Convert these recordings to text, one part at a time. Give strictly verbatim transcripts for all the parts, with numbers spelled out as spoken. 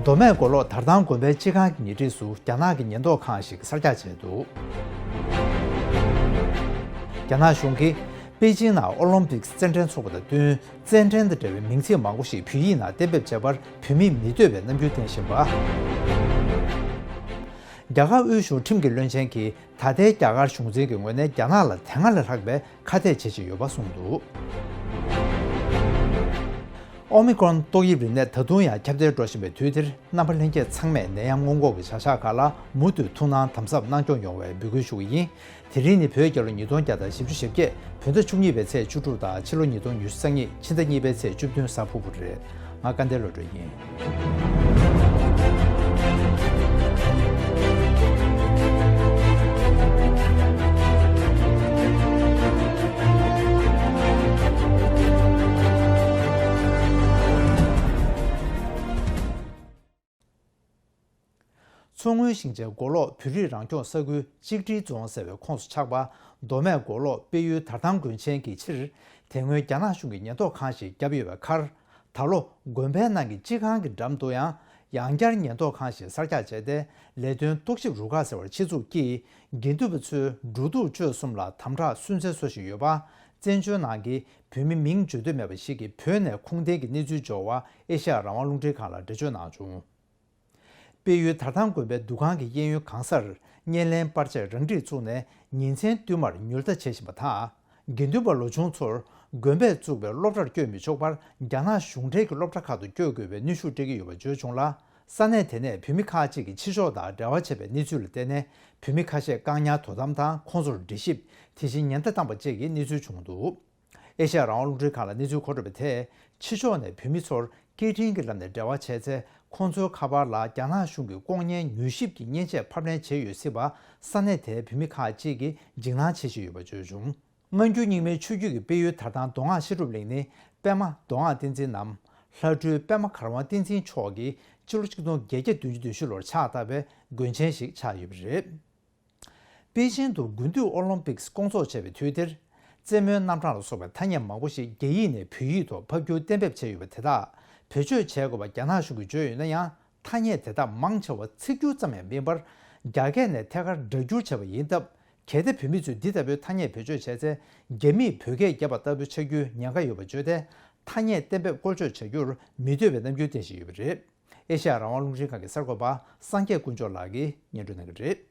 མདོ་སྨད་མགོ་ལོག་དར་ཐང་དགོན་པའི་སྤྱི་ཁང་གི་ཉེ་འཁྲིས་སུ་རྒྱ་ནག་གི་ཉེན་རྟོག་ཁང་ཞིག་གསར་རྒྱག་བྱས་འདུག་རྒྱ་ནག་གཞུང་གིས་པེ་ཅིང་ནང་ཨོ་ལིམ་པིག་རྩེད་འགྲན་འཚོགས་པ་དང་བསྟུན། རྩེད་འགྲན་དང་འབྲེལ་བའི་མིང་ཚིག་མང་པོ་ཞིག་བོད་ཡིག་ནང་གཏན་འབེབས་བྱས་པར་བོད་མིས་མི་འདོད་པའི་རྣམ་འགྱུར་བསྟན་བཞིན་པ། རྒྱ་གར་དབུས་གཞུང་ཁྲིམས་ཀྱི་བློན་ཆེན་གྱིས་ད་ལྟའི་རྒྱ་གར་གཞུང་འཛིན་གྱི་ངོས་ནས་རྒྱ་ནག་ལ་དེ་སྔ་ལས་ལྷག་པའི་ཁ་གཏད་བྱེད་བཞིན་ཡོད་པ་གསུངས་འདུག་ཨོ་མི་ཀྲོན་ཏོག་དབྱིབས་རིམས་ནད་ད་དུང་ཡང་ཁྱབ་གདལ་འགྲོ་བཞིན་པའི་དུས་འདིར། རྣམ་པ་ལྷན་རྒྱས་ཚང་མས་ནད་ཡམས་སྔོན་འགོག་གི་བྱ་གཞག་ཁག་ལ་མུ་མཐུད་ཐུགས་སྣང་དམ་ཟབ་གནང་སྐྱོང་ཡོང་བའི་འབོད་སྐུལ་ཞུ་གི་ཡིན། དེ་རིང་ནི་བོད་རྒྱལ་ལོ་ཉིས་སྟོང་བརྒྱ་དང་བཞི་བཅུ་ཞེ་བརྒྱད། བོད་ཟླ་བཅུ་གཉིས་པའི་ཚེས་བཅུ་དྲུག་དང་ཕྱི་ལོ་ཉིས་སྟོང་ཉི་ཤུ་རྩ་གཉིས་ཕྱི་ཟླ་གཉིས་པའི་ཚེས་བཅུ་བདུན་གཟའ་ཕུར་བུ་རེད། ང་སྐལ་ལྡན་བློ་གྲོས་ཡིན། མཚོ་སྔོན་ཞིང་ཆེན་མགོ་ལོག་བོད་རིགས་རང་སྐྱོང་ས་ཁུལ་གཅིག་སྒྲིལ་རྫོང་ཟེར་བའི་ཁོངས་སུ་ཆགས་པ་མདོ་སྨད་མགོ་ལོག་དཔལ་ཡུལ་དར་ཐང་དགོན་ཆེན་གྱི་ཕྱིར། དེ་སྔོན་རྒྱ་ནག་གཞུང་གིས་ཉེན་རྟོག་ཁང་ཞིག་བརྒྱབ་ཡོད་པའི་ཁར། ད་ལོ་དགོན་པའི་ནང་གི་སྤྱི་ཁང་གི་འགྲམ་དུ་ཡང་ཡང་བསྐྱར་ཉེན་རྟོག་ཁང་ཞིག་གསར་རྒྱག་བྱས་ཏེ། ལས་དོན་རྟོག་ཞིབ་རུ་ཁག་ཟེར་བར་ཆེད་འཛུགས་ཀྱིས་དགེ་འདུན་པ་ཚོའི་འགྲོ་འདུག་སྤྱོད་གསུམ་ལ་དམ་དྲག་སུན་གཙེར་བཟོ་བཞིན་ཡོད་པ། བཙན་བྱོལ་ནང་གི་བོད་མི་མིང་བརྗོད་འདོད་མེད་པ་ཞིག་གིས་བོད་ནས་ཁུངས་ལྡན་གྱི་གནས་ཚུལ་འབྱོར་བར་ཨེ་ཤ་ཡ་རང་དབང་རླུང་འཕྲིན་ཁང་ལ་འགྲེལ་བརྗོད་གནང་བྱུང་། དཔལ་ཡུལ་དར་ཐང་དགོན་པའི་འདུ་ཁང་གི་གཡས་གཡོན་གང་སར་བརྙན་ལེན་པར་ཆས་རང་འགྲིག་བཙུགས་ནས་ཉིན་མཚན་བསྟུད་མར་ཉུལ་ལྟ་བྱེད་བཞིན་པ་དང་། དགེ་འདུན་པ་ལོ་ཆུང་ཚོར་དགོན་པས་བཙུགས་པའི་སློབ་གྲྭར་བསྐྱོད་མི་ཆོག་པར་རྒྱ་ནག་གཞུང་འབྲེལ་གྱི་སློབ་གྲྭ་ཁག་ཏུ་བསྐྱོད་དགོས་པའི་གནོན་ཤུགས་སྤྲད་ཀྱི་ཡོད་པ་བརྗོད་བྱུང་ལ། ས་གནས་དེ་ནས་བོད་མི་ཁག་ཅིག་གིས་ཕྱི་ཕྱོགས་དང་འབྲེལ་བ་བྱས་པའི་གནས་ཚུལ་ལ་བརྟེན་ནས། བོད་མི་ཁ་ཤས་བཀག་ཉར་དོ་དམ་དང་ཁོང་ཚོར་འདྲི་ཞིབ། དེ་བཞིན་ཉེན་བརྡ་བཏང་པ་བཅས་ཀྱི་གནས་ཚུལ་བྱུང་འདུག་ཨེ་ཤ་ཡ་རང་དབང་རླུང་འཕྲིན་ཁང་ལ་གནས་ཚུལ་མཁོ་སྤྲོད་པ་དེས། ཕྱི་ཕྱོགས་ནས་བོད་མི་ཚོར་སྐད་འཕྲིན་གྱི་ལམ་ནས་འབྲེལ་བ་བྱས་ཚེ། ཁོང་ཚོའི་ཁ་པར་ལ་རྒྱ་ནག་གཞུང་གི་ལྐོག་རྔན་མྱུལ་ཞིབ་ཀྱི་མཉེན་ཆས་ཕབ་ལེན་བྱས་ཡོད་སྲིད་པ། ས་གནས་དེའི་བོད་མི་ཁག་ཅིག་གིས་འཇིགས་སྣང་བྱེད་བཞིན་ཡོད་པ་བརྗོད་བྱུང་། སྔ་འགྱུར་རྙིང་མའི་ཆོས་བརྒྱུད་ཀྱི་དཔལ་ཡུལ་དར་ཐང་མདོ་སྔགས་བཤད་སྒྲུབ་གླིང་ནི། པདྨ་མདོ་སྔགས་བསྟན་འཛིན་ནམ། ལྷ་སྤྲུལ་པདྨ་གར་དབང་བསྟན་འཛིན་མཆོག་གིས་སྤྱི་ལོ་ཆིག་སྟོང་བརྒྱད་བརྒྱ་བདུན་ཅུ་དོན་བཞི་ལོར་ཕྱག་བཏབ་པའི་དགོན་ཆེན་ཞིག་ཆགས་ཡོད་པ་རེད། པེ་ཅིང་དུ་དགུན་དུས་ཨོ་ལིམ་པིག་སྐོང་ཚོགས་བྱས་པའི་དུས་དེར། རྩེད་མོའི་རྣམ་གྲངས་ལ་སོགས་པའི་ཐ་སྙད་མང་པོ་ཞིག་རྒྱ་ཡིག་ནས་བོད་ཡིག་ཐོག་ཕབ་བསྒྱུར་གཏན་འབེབས་བྱས་ཡོད་པ་དེ་དག་བེད་སྤྱོད་བྱེད་དགོས་པ་རྒྱ་ནག་གཞུང་གིས་བརྗོད་ཡོད་ན་ཡང་། ཐ་སྙད་དེ་དག་མང་ཆེ་བ་ཚིག་སྒྱུར་ཙམ་ཡང་མིན་པར། རྒྱ་སྐད་ནས་ཐད་ཀར་སྒྲ་སྒྱུར་བྱས་པ་ཡིན་སྟབས། གལ་ཏེ་བོད་མི་ཚོས་འདི་ལྟ་བུའི་ཐ་སྙད་བེད་སྤྱོད་བྱས་ཚེ། རྒྱ་མིས་བོད་སྐད་བརྒྱབ་པ་ལྟ་བུ་ཆགས་རྒྱུའི་ཉེན་ཁ་ཡོད་པ་བརྗོད་དེ། ཐ་སྙད་གཏན་འབེབས་བཀོལ་སྤྱོད་བྱ་རྒྱུར་མི་འདོད་པའི་རྣམ་འགྱུར་བསྟན་བཞིན་ཡོད་པ་རེད། ཨེ་ཤ་ཡ་རང་དབང་རླུང་འཕྲིན་ཁང་གི་གསར་འགོད་པ་སངས་རྒྱས་དཀོན་མཆོག་ལགས་ཀྱིས་སྙན་སྒྲོན་གནང་གི་རེད།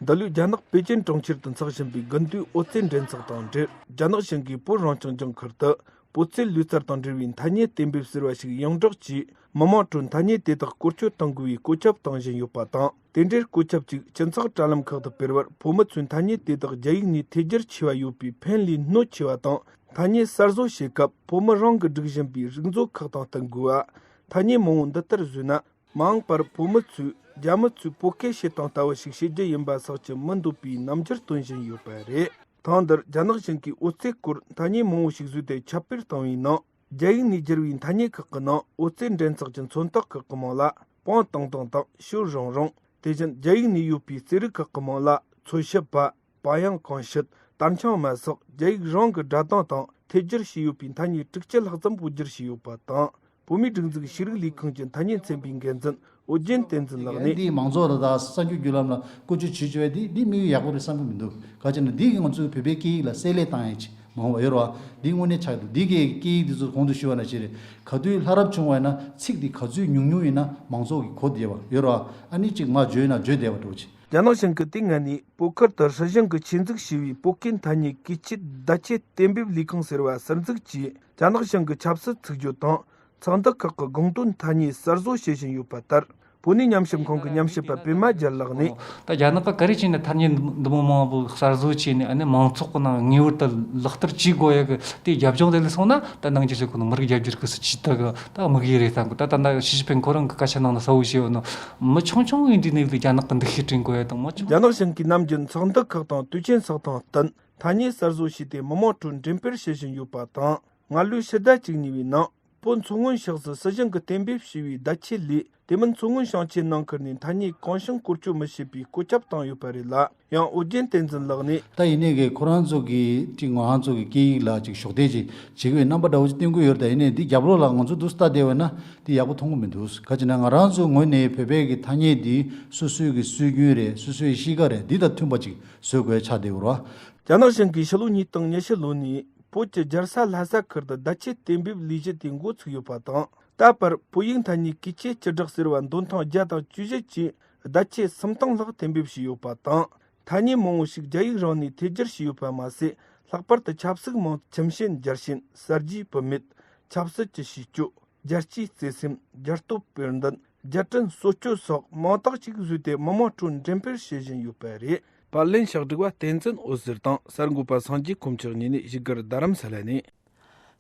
འདི་ལོའི་རྒྱ་ནག་པེ་ཅིན་གྲོང་ཁྱེར་དུ་འཚོགས་བཞིན་པའི་དགུན་དུས་ཨོ་རྩེད་འགྲན་ཚོགས་དང་འབྲེལ། རྒྱ་ནག་གཞུང་གིས་བོད་རང་སྐྱོང་ལྗོངས་ཁུལ་དུ་བོད་རྩེད་ལུས་རྩལ་དང་འབྲེལ་བའི་ཐ་སྙད་གཏན་འབེབས་ཟེར་བ་ཞིག་ཡོངས་བསྒྲགས་ཀྱིས། མི་མང་ཁྲོད་ཐ་སྙད་དེ་དག་བཀོལ་སྤྱོད་གཏོང་དགོས་པའི་བཀོད་ཁྱབ་གཏོང་བཞིན་ཡོད་པ་དང་། དེ་འབྲེལ་བཀོད་ཁྱབ་ཅིག་སྤྱི་ཚོགས་དྲ་ལམ་ཁག་ཏུ་སྤེལ་བར། བོད་མི་ཚོས་ཐ་སྙད་དེ་དག་རྒྱ་ཡིག་ནས་ཐད་སྒྱུར་བྱས་པ་ཡོད་པའི་ཕན་ལས་གནོད་ཆེ་བ་དང་། ཐ་སྙད་གསར་བཟོ་བྱེད་སྐབས་བོད་མི་རང་གིས་སྒྲིག་བཞིན་པའི་རིག་མཛོད་ཁག་དང་བསྟུན་དགོས་པ། ཐ་སྙད་མང་བོ་འདི་ལྟར་བཟོས་ན། མ་འོངས་པར་བོད་མི་ཚོས་རྒྱ་མི་ཚོས་བོད་སྐད་བཤད་སྟངས་ལྟ་བུ་ཞིག་བཤད་རྒྱུ་ཡིན་པ་སོགས་ཀྱི་མི་འདོད་པའི་རྣམ་འགྱུར་སྟོན་བཞིན་ཡོད་པ་རེད། ཐེངས་འདིར་རྒྱ་ནག་གཞུང་གིས་ཨོ་རྩེད་སྐོར་ཐ་སྙད་མང་བོ་ཞིག་བཟོས་ཏེ་ཁྱབ་སྤེལ་བཏང་བའི་ནང་། རྒྱ་ཡིག་ནས་བསྒྱུར་བའི་ཐ་སྙད་ཁག་གི་ནང་ཨོ་རྩེད་འགྲན་ཚོགས་ཀྱི་མཚོན་རྟགས་ཁག་གི་མིང་ལ་པང་ཏང་ཏང་དང་ཞུ་རང་རང་། དེ་བཞིན་རྒྱ་ཡིག་ནས་ཡོད་པའི་རྩེད་རིགས་ཁག་གི་མིང་ལ་མཚོ་ཤབ་པ། པ་ཡང་གང་ཤད། དར་འཕྱང་མ་སོགས་རྒྱ་ཡིག་རང་གི་སྒྲ་གདངས་དང་ཐད་སྒྱུར་བྱས་ཡོད་པའི་ཐ་སྙད་དྲུག་ཅུ་ལྷག་ཙམ་བོད་སྒྱུར་བྱས་ཡོད་པ་དང་། བོད་མིའི་སྒྲིག་འཛུགས་ཤེས་རིག་ལས་ཁུངས་ཀྱི་ཐ་སྙད་ཚན་པའི་འགན་འཛིན་ཨོ་རྒྱན་བསྟན་འཛིན་ལགས་ནས། འདི་མང་ཚོགས་ལ་དང་གསར་འགྱུར་བརྒྱུད་ལམ་ལ་བཀོལ་སྤྱོད་བྱེད་བཅུག་པ་འདི་འདི་དམིགས་ཡུལ་ཡག་པོ་རེད་བསམ་གྱི་མི་འདུག་ག་ཅི་ན་འདི་གིས་ང་ཚོའི་བོད་པའི་སྐད་ཡིག་ལ་བསྲེ་ལྷད་བཏང་ཡས་ཅིག་མང་བ་ཡོད་རེད་བ། འདི་དངོས་གནས་ཆགས་འདུག་འདི་གའི་སྐད་ཡིག་འདི་ཚོ་གོང་དུ་ཞུས་པ་ནང་བཞིན་རེད། ག་དུས་ལྷ་རབ་བྱུང་བ་ཡིན་ན་ཚིག་འདི་ག་ཚོད་ཉུང་ཉུང་ཡིན་ན་མང་ཚོགས་ཀྱིས་གོ་བདེ་བ་ཡོད་རེད་བ། ཨ་ནི་ཅིག་མར་བརྗོད་ན་བརྗོད་བདེ་བ་འདྲ་བོ་ཅིག་རྒྱ་ནག་གཞུང་གིས་དེ་སྔ་ནས་བོད་ཁུལ་དུ་སྲིད་གཞུང་གིས་ཆེད་འཛུགས་བྱས་པའི་བོད་སྐད་ཐ་སྙད་གལ་ཆེ་བརྡ་ཆད་གཏན་འབེབས་ལས་ཁང་ཟེར་བ་ཟུར་འཛུགས་ཀྱིས་རྒྱ་ནག་གཞུང་གི་ཆབ་སྲིད་ཚིག་བརྗོད་དང་ཚོགས་འདུ་ཁག་གི་དགོངས་དོན་ཐ་སྙད་གསར་བཟོ་བྱེད་བཞིན་ཡོད་པ་ལྟར། བོད་གནས་ཉམས་ཞིབ་ཁང་གི་ཉམས་ཞིབ་པ་པད་མ་རྒྱལ་ལགས་ནས། ད་རྒྱ་ནག་ག་རེ་བྱས་ནས་ཐ་སྙད་འདི་མོ་མང་པོ་གསར་བཟོ་བྱས་ནས་ཨ་ནི་མང་ཚོགས་ཀྱི་ནང་ངེས་པར་དུ་ལག་བསྟར་བྱེད་དགོས་ཡ་གི་དེ་རྒྱབ་ལྗོངས་དེ་ལ་སོང་ན། ད་ནང་ཆེ་ཤོས་ཁོ་ན་མི་རིགས་རྒྱ་སྒྱུར་གི་སྲིད་ཇུས་དག་གི་ད་དམིགས་ཡུལ་རེད་བསམ་གི། ད་ད་ལྟ་ཞི་ཅིན་ཕིང་ཁོ་རང་གི་སྐད་ཆ་ནང་ལ་གསལ་བོ་བཤད་ཡོད་ནོ། མི་ཆུང་ཆུང་གི་འདི་ནས་ལ་རྒྱ་ནག་གི་འདུ་ཤེས་སྐྲུན་དགོས་ཡ་དང་མི་ཆུང་། རྒྱ་ནག་གཞུང་གིས་ནམ་རྒྱུན་ཚོགས་འདུ་ཁག་དང་དུས་ཆེན་སོགས་དང་བསྟུན་ཐ་སྙད་གསར་བཟོ་བྱས་ཏེ་མི་མང་ཁྲོད་འགྲེམས་སྤེལ་བྱེད་བཞིན་ཡོད་པ་དང་། སྔ་ལོའི་ཕྱི་ཟླ་བཅུ་གཉིས་པའི་ནང་ བོད་མཚོ་སྔོན་ཕྱོགས་སུ་སྲིད་གཞུང་གིས་གཏན་འབེབས་བྱས་པའི་བརྡ་ཆད་ལས། དེ་མིན་མཚོ་སྔོན་ཞིང་ཆེན་ནང་ཁུལ་ནས་ཐ་སྙད་གང་བྱུང་བཀོལ་སྤྱོད་མི་བྱེད་པའི་བཀོད་ཁྱབ་བཏང་ཡོད་པ་རེད་ལ། ཡང་ཨོ་རྒྱན་བསྟན་འཛིན་ལགས་ནས། ད་ཡིན་ནའི་གི་ཁོ་རང་ཚོ་གི་ཅིག་ང་རང་ཚོ་གི་སྐད་ཡིག་ལ་ཅིག་གཞོགས་འདེགས་ཅིག་བྱེད་ཀྱི་ཡོད་རྣམ་པ་འདྲ་བོ་ཅིག་སྟོན་གྱི་ཡོད་རེད། ད་ཡིན་ནའི་འདི་རྒྱབ་ལོགས་ལ་ང་ཚོ་འདུག་ལྟ་བསྡད་པ་ན་འདི་ཡག་པོ་མཐོང་གི་མི་འདུག་ག་ཅི་ན་ང་རང་ཚོའི་ངོས་ནས་བོད་པའི་གི་ཐ་སྙད་འདི་སོ་སོའི་གི་སྲོལ་རྒྱུན་རེད། སོ་སོའི་གཤིས་ཀ་རེད། འདི་དང་མཐུན་པ་ཅིག་བཟོ་དགོས་ཆགས་བསྡད་ཡོད་རེད། རྒྱ་ནག་གཞུང་གིས་ཕྱི་ལོ་ཉིས་སྟོང་ཉི་ཤུ་ལོ་ནས་བོད་ཀྱི་རྒྱལ་ས་ལྷ་ས་ཁུལ་དུ་བརྡ་ཆད་གཏན་འབེབས་ལས་གཞི་དེ་འགོ་ཚུགས་ཡོད་པ་དང་། ད་བར་བོད་ཡིག་ཐ་སྙད་གུས་ཆེ་སྤྱི་བསྒྲགས་ཟེར་བ་འདོན་ཐེངས་བརྒྱ་དང་བཅུ་བཞི་བཅས་བརྡ་ཆད་སུམ་སྟོང་ལྷག་གཏན་འབེབས་བྱས་ཡོད་པ་དང་། ཐ་སྙད་མང་བོ་ཞིག་རྒྱ་ཡིག་རང་ནས་ཐད་སྦྱར་བྱས་ཡོད་པ་མ་ཟད། ལྷག་པར་དུ་ཆབ་སྲིད་མིང་ཁྱིམ་ཞེན་རྒྱལ་ཞེན། གསར་བརྗེའི་བུད་མེད། ཆབ་སྲིད་ཀྱི་བྱིས་སྐྱོ། རྒྱལ་གཅེས་བརྩེ་སེམས། རྒྱལ་སྟོབས་དཔལ་ལྡན། རྒྱལ་དྲིན་གསོལ་སྐྱོད་སོགས་མང་དག་ཅིག་བཟོས་ཏེ་མི་མང་ཁྲོད་འགྲེམས་སྤེལ་བྱེད་བཞིན་ཡོད་པ་རེད། པར་ལེན་ཕྱག་བསྒྲིགས་པ་བསྟན་འཛིན་འོད་ཟེར་དང་གསར་འགོད་པ་སངས་རྒྱས་ཁོང་ཆགས་གཉིས་ནས་བཞུགས་སྒར་རྡ་རམ་ས་ལ་ནས།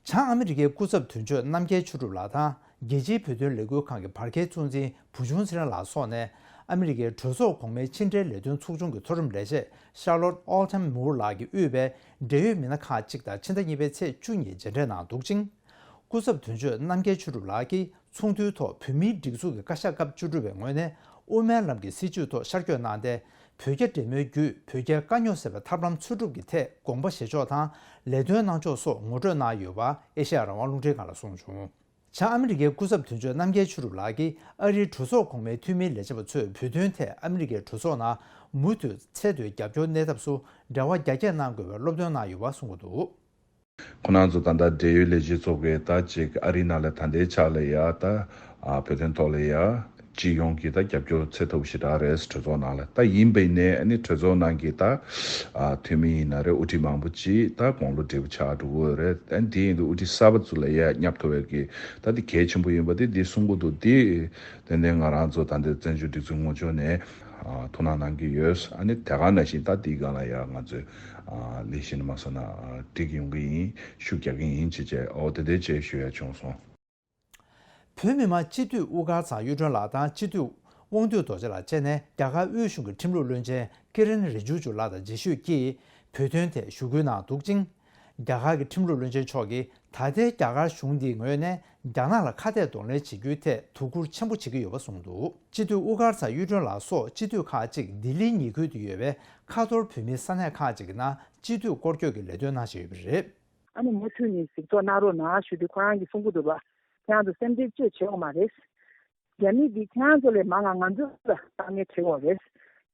བྱང་ཨ་མི་རི་ཀའི་སྐུ་ཚབ་དོན་གཅོད་རྣམ་རྒྱལ་ཆོས་གྲུབ་ལགས་དང་རྒྱལ་སྤྱིའི་བོད་དོན་ལས་འགུལ་ཁང་གི་བར་བརྒལ་གཙོ་འཛིན་བུ་ཆུང་ཚེ་རིང་ལགས་སོགས་ནས་ཨ་མི་རི་ཀའི་གྲོས་ཚོགས་གོང་མའི་ཕྱི་འབྲེལ་ལས་དོན་ཚོགས་ཆུང་གི་མཐོ་རིམ་ལས་བྱེད་ཤར་ལོད་ཨོལ་ཐན་མུར་ལགས་ཀྱིས་དབུས་པའི་འབྲེལ་ཡོད་མི་སྣ་ཁག་ཅིག་དང་ཕྱི་ཟླ་གཉིས་པའི་ཚེས་བཅུ་ཉིན་མཇལ་འཕྲད་གནང་འདུག་ཅིང་། སྐུ་ཚབ་དོན་གཅོད་རྣམ་རྒྱལ་ཆོས་གྲུབ་ལགས་ཀྱིས་ཚོགས་འདུའི་ཐོག་བོད་མིའི་སྒྲིག་འཛུགས་ཀྱི་བཀའ་ཤག་སྐབས་བཅུ་དྲུག་པའི་ངོས་ནས་དབུ་མའི་ལམ་གྱི་སྲིད་བྱུས་ཐོག་ཤར་བསྐྱོད་གནང་སྟེ། བོད་རྒྱ་འབྲེལ་མོལ་བརྒྱུད་བོད་རྒྱའི་དཀའ་རྙོག་སེལ་བའི་ཐབས་ལམ་འཚོལ་སྒྲུབ་ཀྱི་ཐད་དགོངས་པ་བཞེས་ཕྱོགས་དང་ལས་དོན་གནང་ཕྱོགས་སོགས་ངོ་སྤྲོད་གནང་ཡོད་པ་ཨེ་ཤེ་ཡ་རང་དབང་རླུང་འཕྲིན་ཁང་ལ་གསུངས་བྱུང་། བྱང་ཨ་མི་རི་ཀའི་སྐུ་ཚབ་དོན་གཅོད་རྣམ་རྒྱལ་ཆོས་གྲུབ་ལགས་ཀྱིས་ཨ་རིའི་གྲོས་ཚོགས་གོང་མའི་འཐུས་མིའི་ལས་བྱེད་པ་ཚོས་བོད་དོན་ཐད་ཨ་མི་རི་ཀའི་གྲོས་ཚོགས་ནང་མུ་མཐུད་ཚད་མཐོའི་རྒྱབ་སྐྱོར་གནས་ཐབས་སུ་འབྲེལ་བ་རྒྱ་སྐྱེད་གནང་དགོས་པའི་སློབ་སྟོན་གནང་ཡོད་པ་གསུངས་ཀྱི་འདུག་ཁོ་རང་ཚོ་ད་ལྟ་འབྲེལ་ཡོད་ལས་བྱེད་ཚོ་གིས་ད་ཅིག་ཨ་རིའི་ནང་ལ་ད་ལྟའི་ཆ་ལ་ཡ་ད་ཨ་བོད་དོན་ཐོག་ལ་ཡ་སྤྱི་ཡོངས་ཀྱི་ད་རྒྱབ་སྐྱོར་ཚད་མཐོ་པོ་ཞེ་དྲག་རེད། གྲོས་ཚོགས་ནང་ལ་ད་ཡིན་པ་ཡིན་ནའི་ཨ་ནི་གྲོས་ཚོགས་ནང་གི་ད་ཨ་འཐུས་མི་ཡིན་ན་རེད། དབུ་ཁྲིད་མང་པོ་ཅིག་ད་དགུང་ལོ་བགྲེས་པོ་ཆགས་འགྲོ་གི་ཡོད་རེད། ཨ་ནི་དེ་ཡིན་དུས་དབུ་ཁྲིད་གསར་པ་ཚོ་ལ་ཡ་བསྙབ་ཐུབ་པའི་གི་ད་དེ་གལ་ཆེན་པོ་ཡིན་པ་དེ་འདི་གསུང་གི་འདུག་དེ་ཏན་ཏན་ང་རང་ཚོ་ད་ལྟའི་བཙན་བྱོལ་སྒྲིག་འཛུགས་ངོས་ཕྱོགས་ནས་ཨ་ཐུགས་སྣང་གནང་གི་ཡོད། ཨ་ནི་དེ་ག་ནང་བཞིན་ད་དེའི་སྒང་ལ་ཡ་ང་ཚོས་ཨ་ལས་གཞི་ནས་མ་སོང་ན་ཨ་འགྲིག་ཡོང་གི་ཡིན། ཤུགས་རྒྱག་གི་ཡིན་ཅེས་བྱས་ཨོ་དེ་འདྲའི་བྱས་ཞུ་ཡ་བྱུང་སོང་། བོད་མི་མང་སྤྱི་འཐུས་དབུ་དཀར་ཚང་གཡུ་སྒྲོན་ལགས་དང་སྤྱི་འཐུས་དབང་འདུས་རྡོ་རྗེ་ལགས་བཅས་ནས་རྒྱ་གར་དབུས་གཞུང་གི་ཁྲིམས་ལུགས་བློན་ཆེན་ཀི་རན་རི་ཇུ་ཇུ་ལགས་དང་མཇལ་ཞུས་ཀྱིས་བོད་དོན་ཐད་ཞུ་སྐུལ་གནང་འདུག་ཅིང་། རྒྱ་གར་གྱི་ཁྲིམས་ལུགས་བློན་ཆེན་མཆོག་གིས་ད་ལྟའི་རྒྱ་གར་གཞུང་འདིའི་ངོས་ནས་རྒྱ་ནག་ལ་ཁ་གཏད་གདོང་ལེན་བྱེད་རྒྱུའི་ཐད་དོ་ཁུར་ཆེན་པོ་བྱེད་ཀྱི་ཡོད་པ་གསུངས་འདུག་སྤྱི་འཐུས་དབུ་དཀར་ཚང་གཡུ་སྒྲོན་ལགས་སོགས་སྤྱི་འཐུས་ཁག་ཅིག་ལྡི་ལིའི་ཉེ་ཁུལ་དུ་ཡོད་པའི་ཁ་ཐོར་བོད་མིའི་ས་གནས་ཁག་ཅིག་གི་ནང་སྤྱི་འཐུས་སྐོར་སྐྱོད་ཀྱི་ལས་དོན་གནང་བཞིན་ཡོད་པ་རེད། ཨ་ནི་མུ་མཐུད་ནས་གཟིགས་རྟོག་གནང་རོགས་གནང་ཞུ་དུས་ཁོ་རང་གིས་གསུང་གི་འདུག་པ། ཁྱེད་རང་ཚོ་སེམས་ཁྲལ་ཅིག་བྱེད་དགོས་མ་རེད། རྒྱ་མི་འདི་ཁྱེད་རང་ཚོ་ལས་མང་ང་ང་ཚོ་ལ་དཀའ་ངལ་འཕྲད་ཡོད་རེད།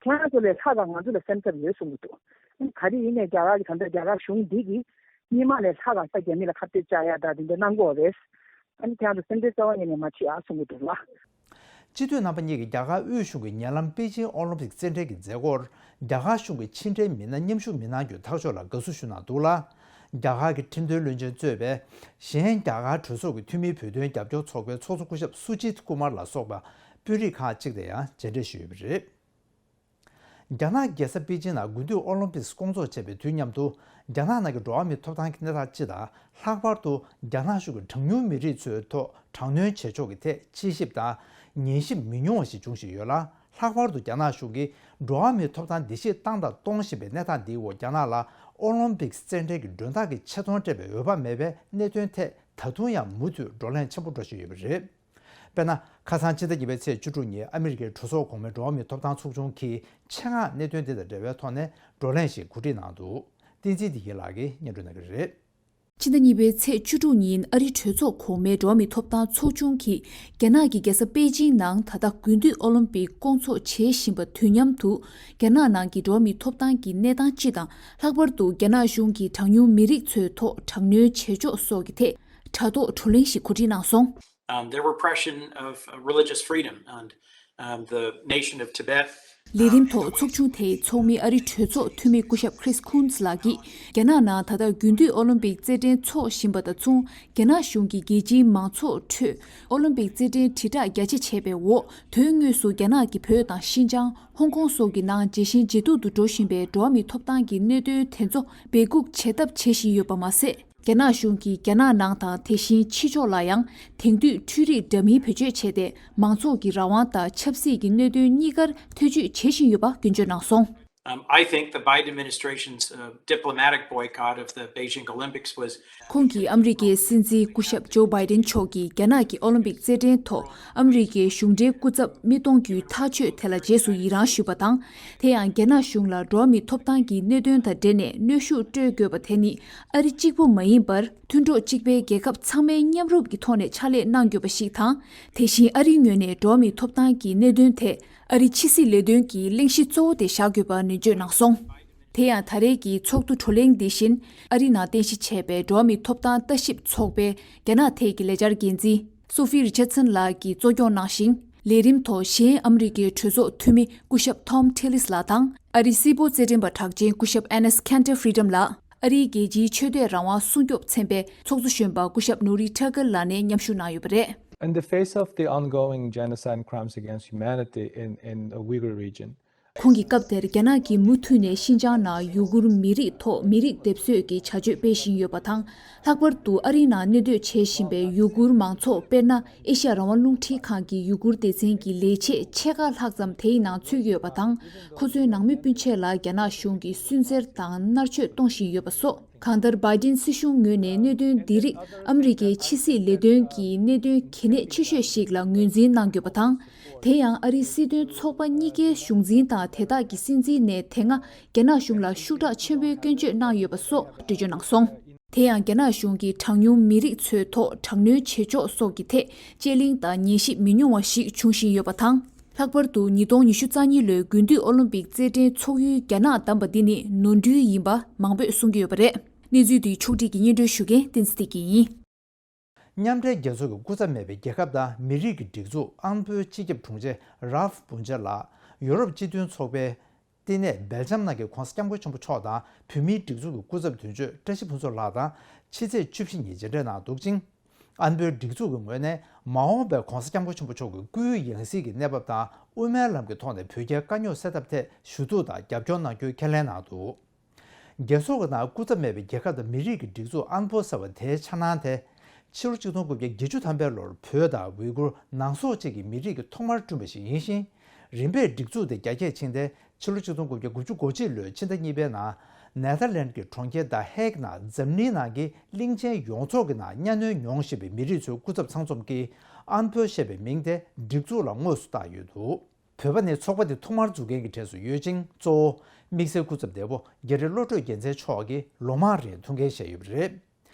ཁྱེད་རང་ཚོ་ལས་ལྷག་ག་ང་ཚོ་ལ་སེམས་འཚབ་ཡོད་གསུང་གི་འདུག་ཨ་ནི་ག་རེ་ཡིན་ནའི་རྒྱ་གར་གྱི་ད་ལྟ་རྒྱ་གར་གཞུང་འདི་གིས་སྔོན་མ་ལས་ལྷག་ག་ས་རྒྱ་མི་ལ་ཁ་གཏད་བཅག་ཡ་ད་དེ་འདྲ་གནང་གི་ཡོད་རེད། ཨ་ནི་ཁྱེད་རང་ཚོ་སེམས་ཁྲལ་རྩ་བ་ཉིད་ནས་མ་བྱེད་ཨ་གསུང་གི་འདུག་ལ། སྤྱི་འཐུས་རྣམ་པ་གཉིས་ཀྱིས་རྒྱ་གར་དབུས་གཞུང་གིས་ཉེ་ལམ་པེ་ཅིང་ཨོ་ལིམ་པིག་རྩེད་འགྲན་གྱི་མཛད་སྒོར་རྒྱ་གར་གཞུང་གི་ཕྱི་འབྲེལ་མི་སྣ་མཉམ་ཞུགས་མི་གནང་རྒྱུའི་ཐག་གཅོད་ལ་དགའ་བསུ་ཞུ་གནང་འདུག་ལ། རྒྱ་གར་གྱི་ཁྲིམས་དོན་བློན་ཆེན་གཙོས་པའི་གཞན་རྒྱ་གར་གྲོས་ཚོགས་ཀྱི་འཐུས་མིའི་བོད་དོན་རྒྱབ་སྐྱོར་ཚོགས་པའི་ཚོགས་གཙོ་སྐུ་ཞབས་སུ་ཇིད་ཀུ་མར་ལ་སོགས་པ་དཔོན་རིགས་ཁག་ཅིག་དང་ཡང་མཇལ་འཕྲད་ཞུས་ཡོད་པ་རེད། རྒྱ་ནག་རྒྱལ་ས་པེ་ཅིང་ནང་དགུན་དུས་ཨོ་ལིམ་པིག་སྐོང་ཚོགས་བྱས་པའི་དུས་མཉམ་དུ། རྒྱ་ནག་ནང་གི་འགྲོ་བ་མིའི་ཐོབ་ཐང་གི་གནས་སྟངས་སྤྱི་དང་། ལྷག་པར་དུ་རྒྱ་ནག་གཞུང་གི་གྲངས་ཉུང་མི་རིགས་ཚོའི་ཐོག་དྲག་གནོན་བྱེད་ཕྱོགས་ཀྱི་ཐད་དཔྱད་ཞིབ་དང་། ཉན་ཞིབ་མི་ཉུང་བ་ཞིག་འབྱུང་བཞིན་ཡོད་ལ། ལྷག་པར་དུ་རྒྱ་ནག་གཞུང་གིས་འགྲོ་བ་མིའི་ཐོབ་ཐང་འདི་ཞིག་བཏང་དང་གཏོང་བཞིན་པའི་གནས་སྟངས་འདིའི་འོག་རྒྱ་ནག་ལ་ཨོ་ལིམ་པིག་རྩེད་འགྲན་གྱི་མགྲོན་བདག་གི་ཆེ་མཐོང་སྤྲད་པའི་འོས་བབ་མེད་པའི་གནད་དོན་ཐད་ད་དུང་ཡང་མུ་མཐུད་བགྲོ་གླེང་ཆེན་པོ་འགྲོ་བཞིན་ཡོད་པ་རེད། དཔེར་ན། ཁ་སང་ཕྱི་ཟླ་གཉིས་པའི་ཚེས་བཅུ་དྲུག་ཉིན་ཨ་མི་རི་ཀའི་གྲོས་ཚོགས་གོང་མའི་འགྲོ་བ་མིའི་ཐོབ་ཐང་ཚོགས་ཆུང་གིས་ཆེད་མངགས་གནད་དོན་དེ་དང་འབྲེལ་བའི་ཐོག་ནས་བགྲོ་གླེང་ཞིག་གོ་སྒྲིག་གནང་འདུག་བསྟན་འཛིན་བདེ་སྐྱིད་ལགས་ཀྱིས་སྙན་སྒྲོན་གནང་གི་རེད། ཕྱི་ཟླ་གཉིས་པའི་ཚེས་བཅུ་དྲུག་ཉིན་ཨ་རིའི་གྲོས་ཚོགས་གོང་མའི་འགྲོ་བ་མིའི་ཐོབ་ཐང་ཚོགས་ཆུང་གིས་རྒྱ་ནག་གི་རྒྱལ་ས་པེ་ཅིང་ནང་ད་ལྟ་དགུན་དུས་ཨོ་ལིམ་པིག་སྐོང་ཚོགས་བྱེད་བཞིན་པ་དུས་མཉམ་དུ། རྒྱ་ནག་ནང་གི་འགྲོ་བ་མིའི་ཐོབ་ཐང་གི་གནས་སྟངས་སྤྱི་དང་། ལྷག་པར་དུ་རྒྱ་ནག་གཞུང་གིས་གྲངས་ཉུང་མི་རིགས་ཚོའི་ཐོག་དྲག་གནོན་བྱེད་ཕྱོགས་སོགས་ཀྱི་ཐད་དྲ་ཐོག་བགྲོ་གླེང་ཞིག་གོ་སྒྲིག་གནང་སོང་། Um, the repression of uh, religious freedom and um, the nation of Tibet. ལས་རིམ་ཐོག་ཚོགས་ཆུང་དེའི་ཚོགས་མི་ཨ་རིའི་གྲོས་ཚོགས་འཐུས་མི་སྐུ་ཞབས་Chris Coons ལགས་ཀྱིས། རྒྱ་ནག་ནང་ད་ལྟ་དགུན་དུས་ཨོ་ལིམ་པིག་རྩེད་འགྲན་འཚོགས་བཞིན་པ་དང་མཚུངས། རྒྱ་ནག་གཞུང་གིས་རྒྱལ་སྤྱིའི་མང་ཚོགས་ཁྲོད་ཨོ་ལིམ་པིག་རྩེད་འགྲན་དྲིལ་བསྒྲགས་རྒྱ་ཆེ་བྱས་པའི་འོག་དོན་དངོས་སུ་རྒྱ་ནག་གིས་བོད་དང་ཤིན་ཅང་། ཧོང་ཀོང་སོགས་ཀྱི་ནང་ཇེ་ཞན་ཇེ་སྡུག་ཏུ་འགྲོ་བཞིན་པའི་འགྲོ་བ་མིའི་ཐོབ་ཐང་གི་གནད་དོན་དེ་ཚོ་སྦས་འགུག་བྱེད་ཐབས་བྱེད་བཞིན་ཡོད་པ་མ་ཟད། རྒྱ་ནག་གཞུང་གིས་རྒྱ་ནག་ནང་དང་དེ་བཞིན་ཕྱི་ཕྱོགས་ལ་ཡང་དེང་དུས་འཕྲུལ་རིག་འདྲ་མིན་བེད་སྤྱོད་བྱས་ཏེ། མང་ཚོགས་ཀྱི་རང་དབང་དང་ཆབ་སྲིད་ཀྱི་གནད་དོན་གཉིས་ཀར་ཐེ་ཇུས་བྱེད་བཞིན་ཡོད་པ་སྐྱོན་བརྗོད་གནང་སོང་། Um, I think the Biden administration's uh, diplomatic boycott of the Beijing Olympics was ཁོང་གིས་ཨ་མི་རི་ཀའི་སྲིད་འཛིན་སྐུ་ཞབས་ཇོ་བྷའི་ཏན་མཆོག་གིས་རྒྱ་ནག་གི་ཨོ་ལིམ་པིག་རྩེད་འགྲན་ཐོག་ཨ་མི་རི་ཀའི་གཞུང་འབྲེལ་སྐུ་ཚབ་མི་གཏོང་རྒྱུའི་ཐག་གཅོད་དེ་ལ་རྗེས་སུ་ཡི་རང་ཞུས་པ་དང་། དེ་ཡང་རྒྱ་ནག་གཞུང་ལ་འགྲོ་བ་མིའི་ཐོབ་ཐང་གི་གནད་དོན་དང་འབྲེལ་ནས་གནོན་ཤུགས་སྤྲོད་དགོས་པ་དེ་ནི་ཨ་རི་གཅིག་པུ་མ་ཡིན་པར། མཐུན་གྲོགས་གཅིག་པའི་རྒྱལ་ཁབ་ཚང་མས་མཉམ་རུབ་ཀྱི་ཐོག་ནས་ཕྱག་ལས་གནང་དགོས་པ་ཞིག་དང་། དེ་བཞིན་ཨ་རིའི་ངོས་ནས་འགྲོ་བ་མིའི་ཐོབ་ཐང་གི་གནད་དོན་དེ་ཨ་རིའི་ཕྱི་སྲིད་ལས་དོན་གྱི་གླེང་གཞི་གཙོ་བོ་དེ་བཞག་དགོས་པ་ནན་བརྗོད་གནང་སོང་། དེ་ཡང་ད་རེས་ཀྱི་ཚོགས་འདུ་བགྲོ་གླེང་འདི་བཞིན་ཨ་རི་ནང་རྟེན་གཞི་བྱས་པའི་འགྲོ་བ་མིའི་ཐོབ་ཐང་ལྟ་ཞིབ་ཚོགས་པའི་རྒྱ་ནག་ཐད་ཀྱི་ལས་འཆར་འགན་འཛིན་སོ་ཧྥི་རི་ཆར་སན་ལགས་ཀྱིས་གཙོ་སྐྱོང་གནང་ཞིང་། ལས་རིམ་ཐོག་གཞན་ཨ་མི་རི་ཀའི་གྲོས་ཚོགས་འཐུས་མི་སྐུ་ཞབས་Tom Tillis་ལགས་དང་ཨ་རིའི་སིལ་བུ་རྩེད་འགྲན་པ་གྲགས་ཅན་སྐུ་ཞབས་Enes Kanter Freedom་ལགས། ཨ་རིའི་རྒྱལ་སྤྱིའི་ཆོས་དད་རང་དབང་སྲུང་སྐྱོབ་ཚན་པའི་ཚོགས་གཙོ་གཞོན་པ་སྐུ་ཞབས་Nuri Turkel་ལགས་ནས་མཉམ་ཞུགས་གནང་ཡོད་པ་རེད། In the face of the ongoing genocide and crimes against humanity in, in the Uyghur region, ཁོང་གིས་སྐབས་དེར་རྒྱ་ནག་གིས་མུ་མཐུད་ནས་ཤིན་ཅང་ནང་ཡུ་གུར་མི་རིགས་ཐོག་མི་རིགས་སྡེབ་གསོད་ཀྱི་བྱ་སྤྱོད་སྤེལ་བཞིན་ཡོད་པ་དང་། ལྷག་པར་དུ་ཨ་རིའི་ནང་གནས་སྡོད་བྱེད་བཞིན་པའི་ཡུ་གུར་མང་ཚོགས་དཔེར་ན། ཨེ་ཤ་ཡ་རང་དབང་རླུང་འཕྲིན་ཁང་གི་ཡུ་གུར་སྡེ་ཚན་གྱི་ལས་བྱེད་ཕྱེད་ཀ་ལྷག་ཙམ་དེའི་ནང་ཚུད་ཀྱི་ཡོད་པ་དང་། ཁོ་ཚོའི་ནང་མི་སྤུན་མཆེད་ལ་རྒྱ་ནག་གཞུང་གིས་སུན་གཙེར་དང་མནར་གཅོད་གཏོང་བཞིན་ཡོད་པ་སོགས། གང་ལྟར་བྷའི་ཏིན་སྲིད་གཞུང་ངོས་ནས་གནད་དོན་འདི་རིགས་ཨ་མི་རི་ཀའི་ཕྱི་སྲིད་ལས་དོན་གྱི་གནད་དོན་གལ་གནད་ཆེ་ཤོས་ཤིག་ལ་ངོས་འཛིན་གནང་དགོས་པ་དང་། དེ་ཡང་ཨ་རིའི་སྲིད་དོན་ཚོགས་པ་གཉིས་ཀའི་གཞུང་འཛིན་དང་དེ་དག་གི་སྲིད་འཛིན་ནས་དེ་སྔ་རྒྱ་ནག་གཞུང་ལ་ཤུགས་དྲག་ཆེན་པོའི་སྐྱོན་བརྗོད་གནང་ཡོད་པ་སོགས་འགྲེལ་བརྗོད་གནང་སོང་། དེ་ཡང་རྒྱ་ནག་གཞུང་གིས་གྲངས་ཉུང་མི་རིགས་ཚོའི་ཐོག་དྲག་གནོན་བྱེད་ཕྱོགས་སོགས་ཀྱི་ཐད་དཔྱད་གླེང་དང་ཉན་ཞིབ་མི་ཉུང་བ་ཞིག་འབྱུང་བཞིན་ཡོད་པ་དང་། ལྷག་པར་དུ་ཉིས་སྟོང་ཉི་ཤུ་རྩ་གཉིས་ལོའི་དགུན་དུས་ཨོ་ལིམ་པིག་རྩེད་འགྲན་འཚོགས་ཡུལ་རྒྱ་ནག་བདམས་པ་འདི་ནི་ནོར་འཁྲུལ་ཡིན་པ་མང་པོས་གསུང་གི་ཡོད་པ་རེད། གནས་ཚུལ་འདི་ཕྱོགས་སྒྲིག་གིས་སྙན་སྒྲོན་ཞུ་མཁན་བསྟན་འཛིན་བདེ་སྐྱིད་ཡིན། མཉམ་འབྲེལ་རྒྱལ་ཚོགས་ཀྱི་སྐུ་ཚབ་མེད་པའི་རྒྱལ་ཁབ་དང་མི་རིགས་ཀྱི་སྒྲིག་འཛུགས་ཨང་ཕོའི་སྤྱི་ཁྱབ་དྲུང་ཆེ་Ralph Bunche་ལགས་ཡོ་རོབ་སྤྱི་མཐུན་ཚོགས་པའི་བསྟི་གནས་སྦེལ་ཇམ་ནང་གི་༧གོང་ས་༧སྐྱབས་མགོན་ཆེན་པོ་མཆོག་དང་བོད་མིའི་སྒྲིག་འཛུགས་ཀྱི་སྐུ་ཚབ་དོན་གཅོད་བཀྲ་ཤིས་ཕུན་ཚོགས་ལགས་དང་ཕྱི་ཚེས་བཅུ་བཞི་ཉིན་མཇལ་འཕྲད་གནང་འདུག་ཅིང་། ཨ་ནི་བོད་སྒྲིག་འཛུགས་ཀྱི་ངོས་ནས་མ་འོངས་པའི་༧གོང་ས་༧སྐྱབས་མགོན་ཆེན་པོ་མཆོག་གི་སྐུའི་ཡང་སྲིད་ཀྱི་གནས་བབ་དང་དབུ་མའི་ལམ་གྱི་ཐོག་ནས་བོད་རྒྱའི་དཀའ་རྙོག་སེལ་ཐབས་ཐད་ཞུ་གཏུག་དང་རྒྱབ་སྐྱོར་གནང་རྒྱུའི་ཁས་ལེན་གནང་འདུག་རྒྱལ་ཚོགས་ཀྱི་ནང་སྐུ་ཚབ་མེད་པའི་རྒྱལ་ཁབ་དང་མི་རིགས་ཀྱི་སྒྲིག་འཛུགས་ཨན་པོ་ཟེར་བ་དེའི་འཆར་སྣང་དེ། ཕྱི་ལོ་ཆིག་སྟོང་དགུ་བརྒྱ་བརྒྱད་ཅུ་ཐམ་པའི་ལོར་བོད་དང་ཝི་གུར་ནང་སོག་བཅས་ཀྱི་མི་རིགས་ཀྱིས་ཐོག་མར་བསྐྲུན་པ་ཞིག་ཡིན་ཞིང་། རིམ་པས་སྒྲིག་འཛུགས་དེ་རྒྱ་སྐྱེད་ཕྱིན་ཏེ་ཕྱི་ལོ་ཆིག་སྟོང་དགུ་བརྒྱ་དགུ་བཅུ་གོ་གཅིག་ལོའི་ཕྱི་ཟླ་གཉིས་པའི་ནང་ནེ་ཐར་ལེན་གྱི་གྲོང་ཁྱེར་ད་ཧེག་ནང་འཛམ་གླིང་ནང་གི་གླིང་ཆེན་ཡོངས་རྫོགས་ཀྱི་ནང་གཉའ་གནོན་མྱོང་བཞིན་པའི་མི་རིགས་ཚོའི་སྐུ་ཚབ་ཚང་འཛོམས་ཀྱིས་ཨན་པོ་ཞེས་པའི་མིང་དེ་སྒྲིག་འཛུགས་ལ་དངོས་སུ་བཏགས་ཡོད་འདུག་བོད་པ་ནི་ཚོགས་པ་འདི་ཐོག་མར་འཛུགས་མཁན་གྱི་གྲས་སུ་ཡོད་ཅིང་གཙོ་བོ་དམིགས་བསལ་སྐུ་ཚབ་འདས་པོ་རྒྱ་རི་བློ་གྲོས་རྒྱལ་མཚན་མཆོག་གིས་ལོ་མང་རིང་ཐུགས་འགན་བཞེས་ཡོད་པ་རེད།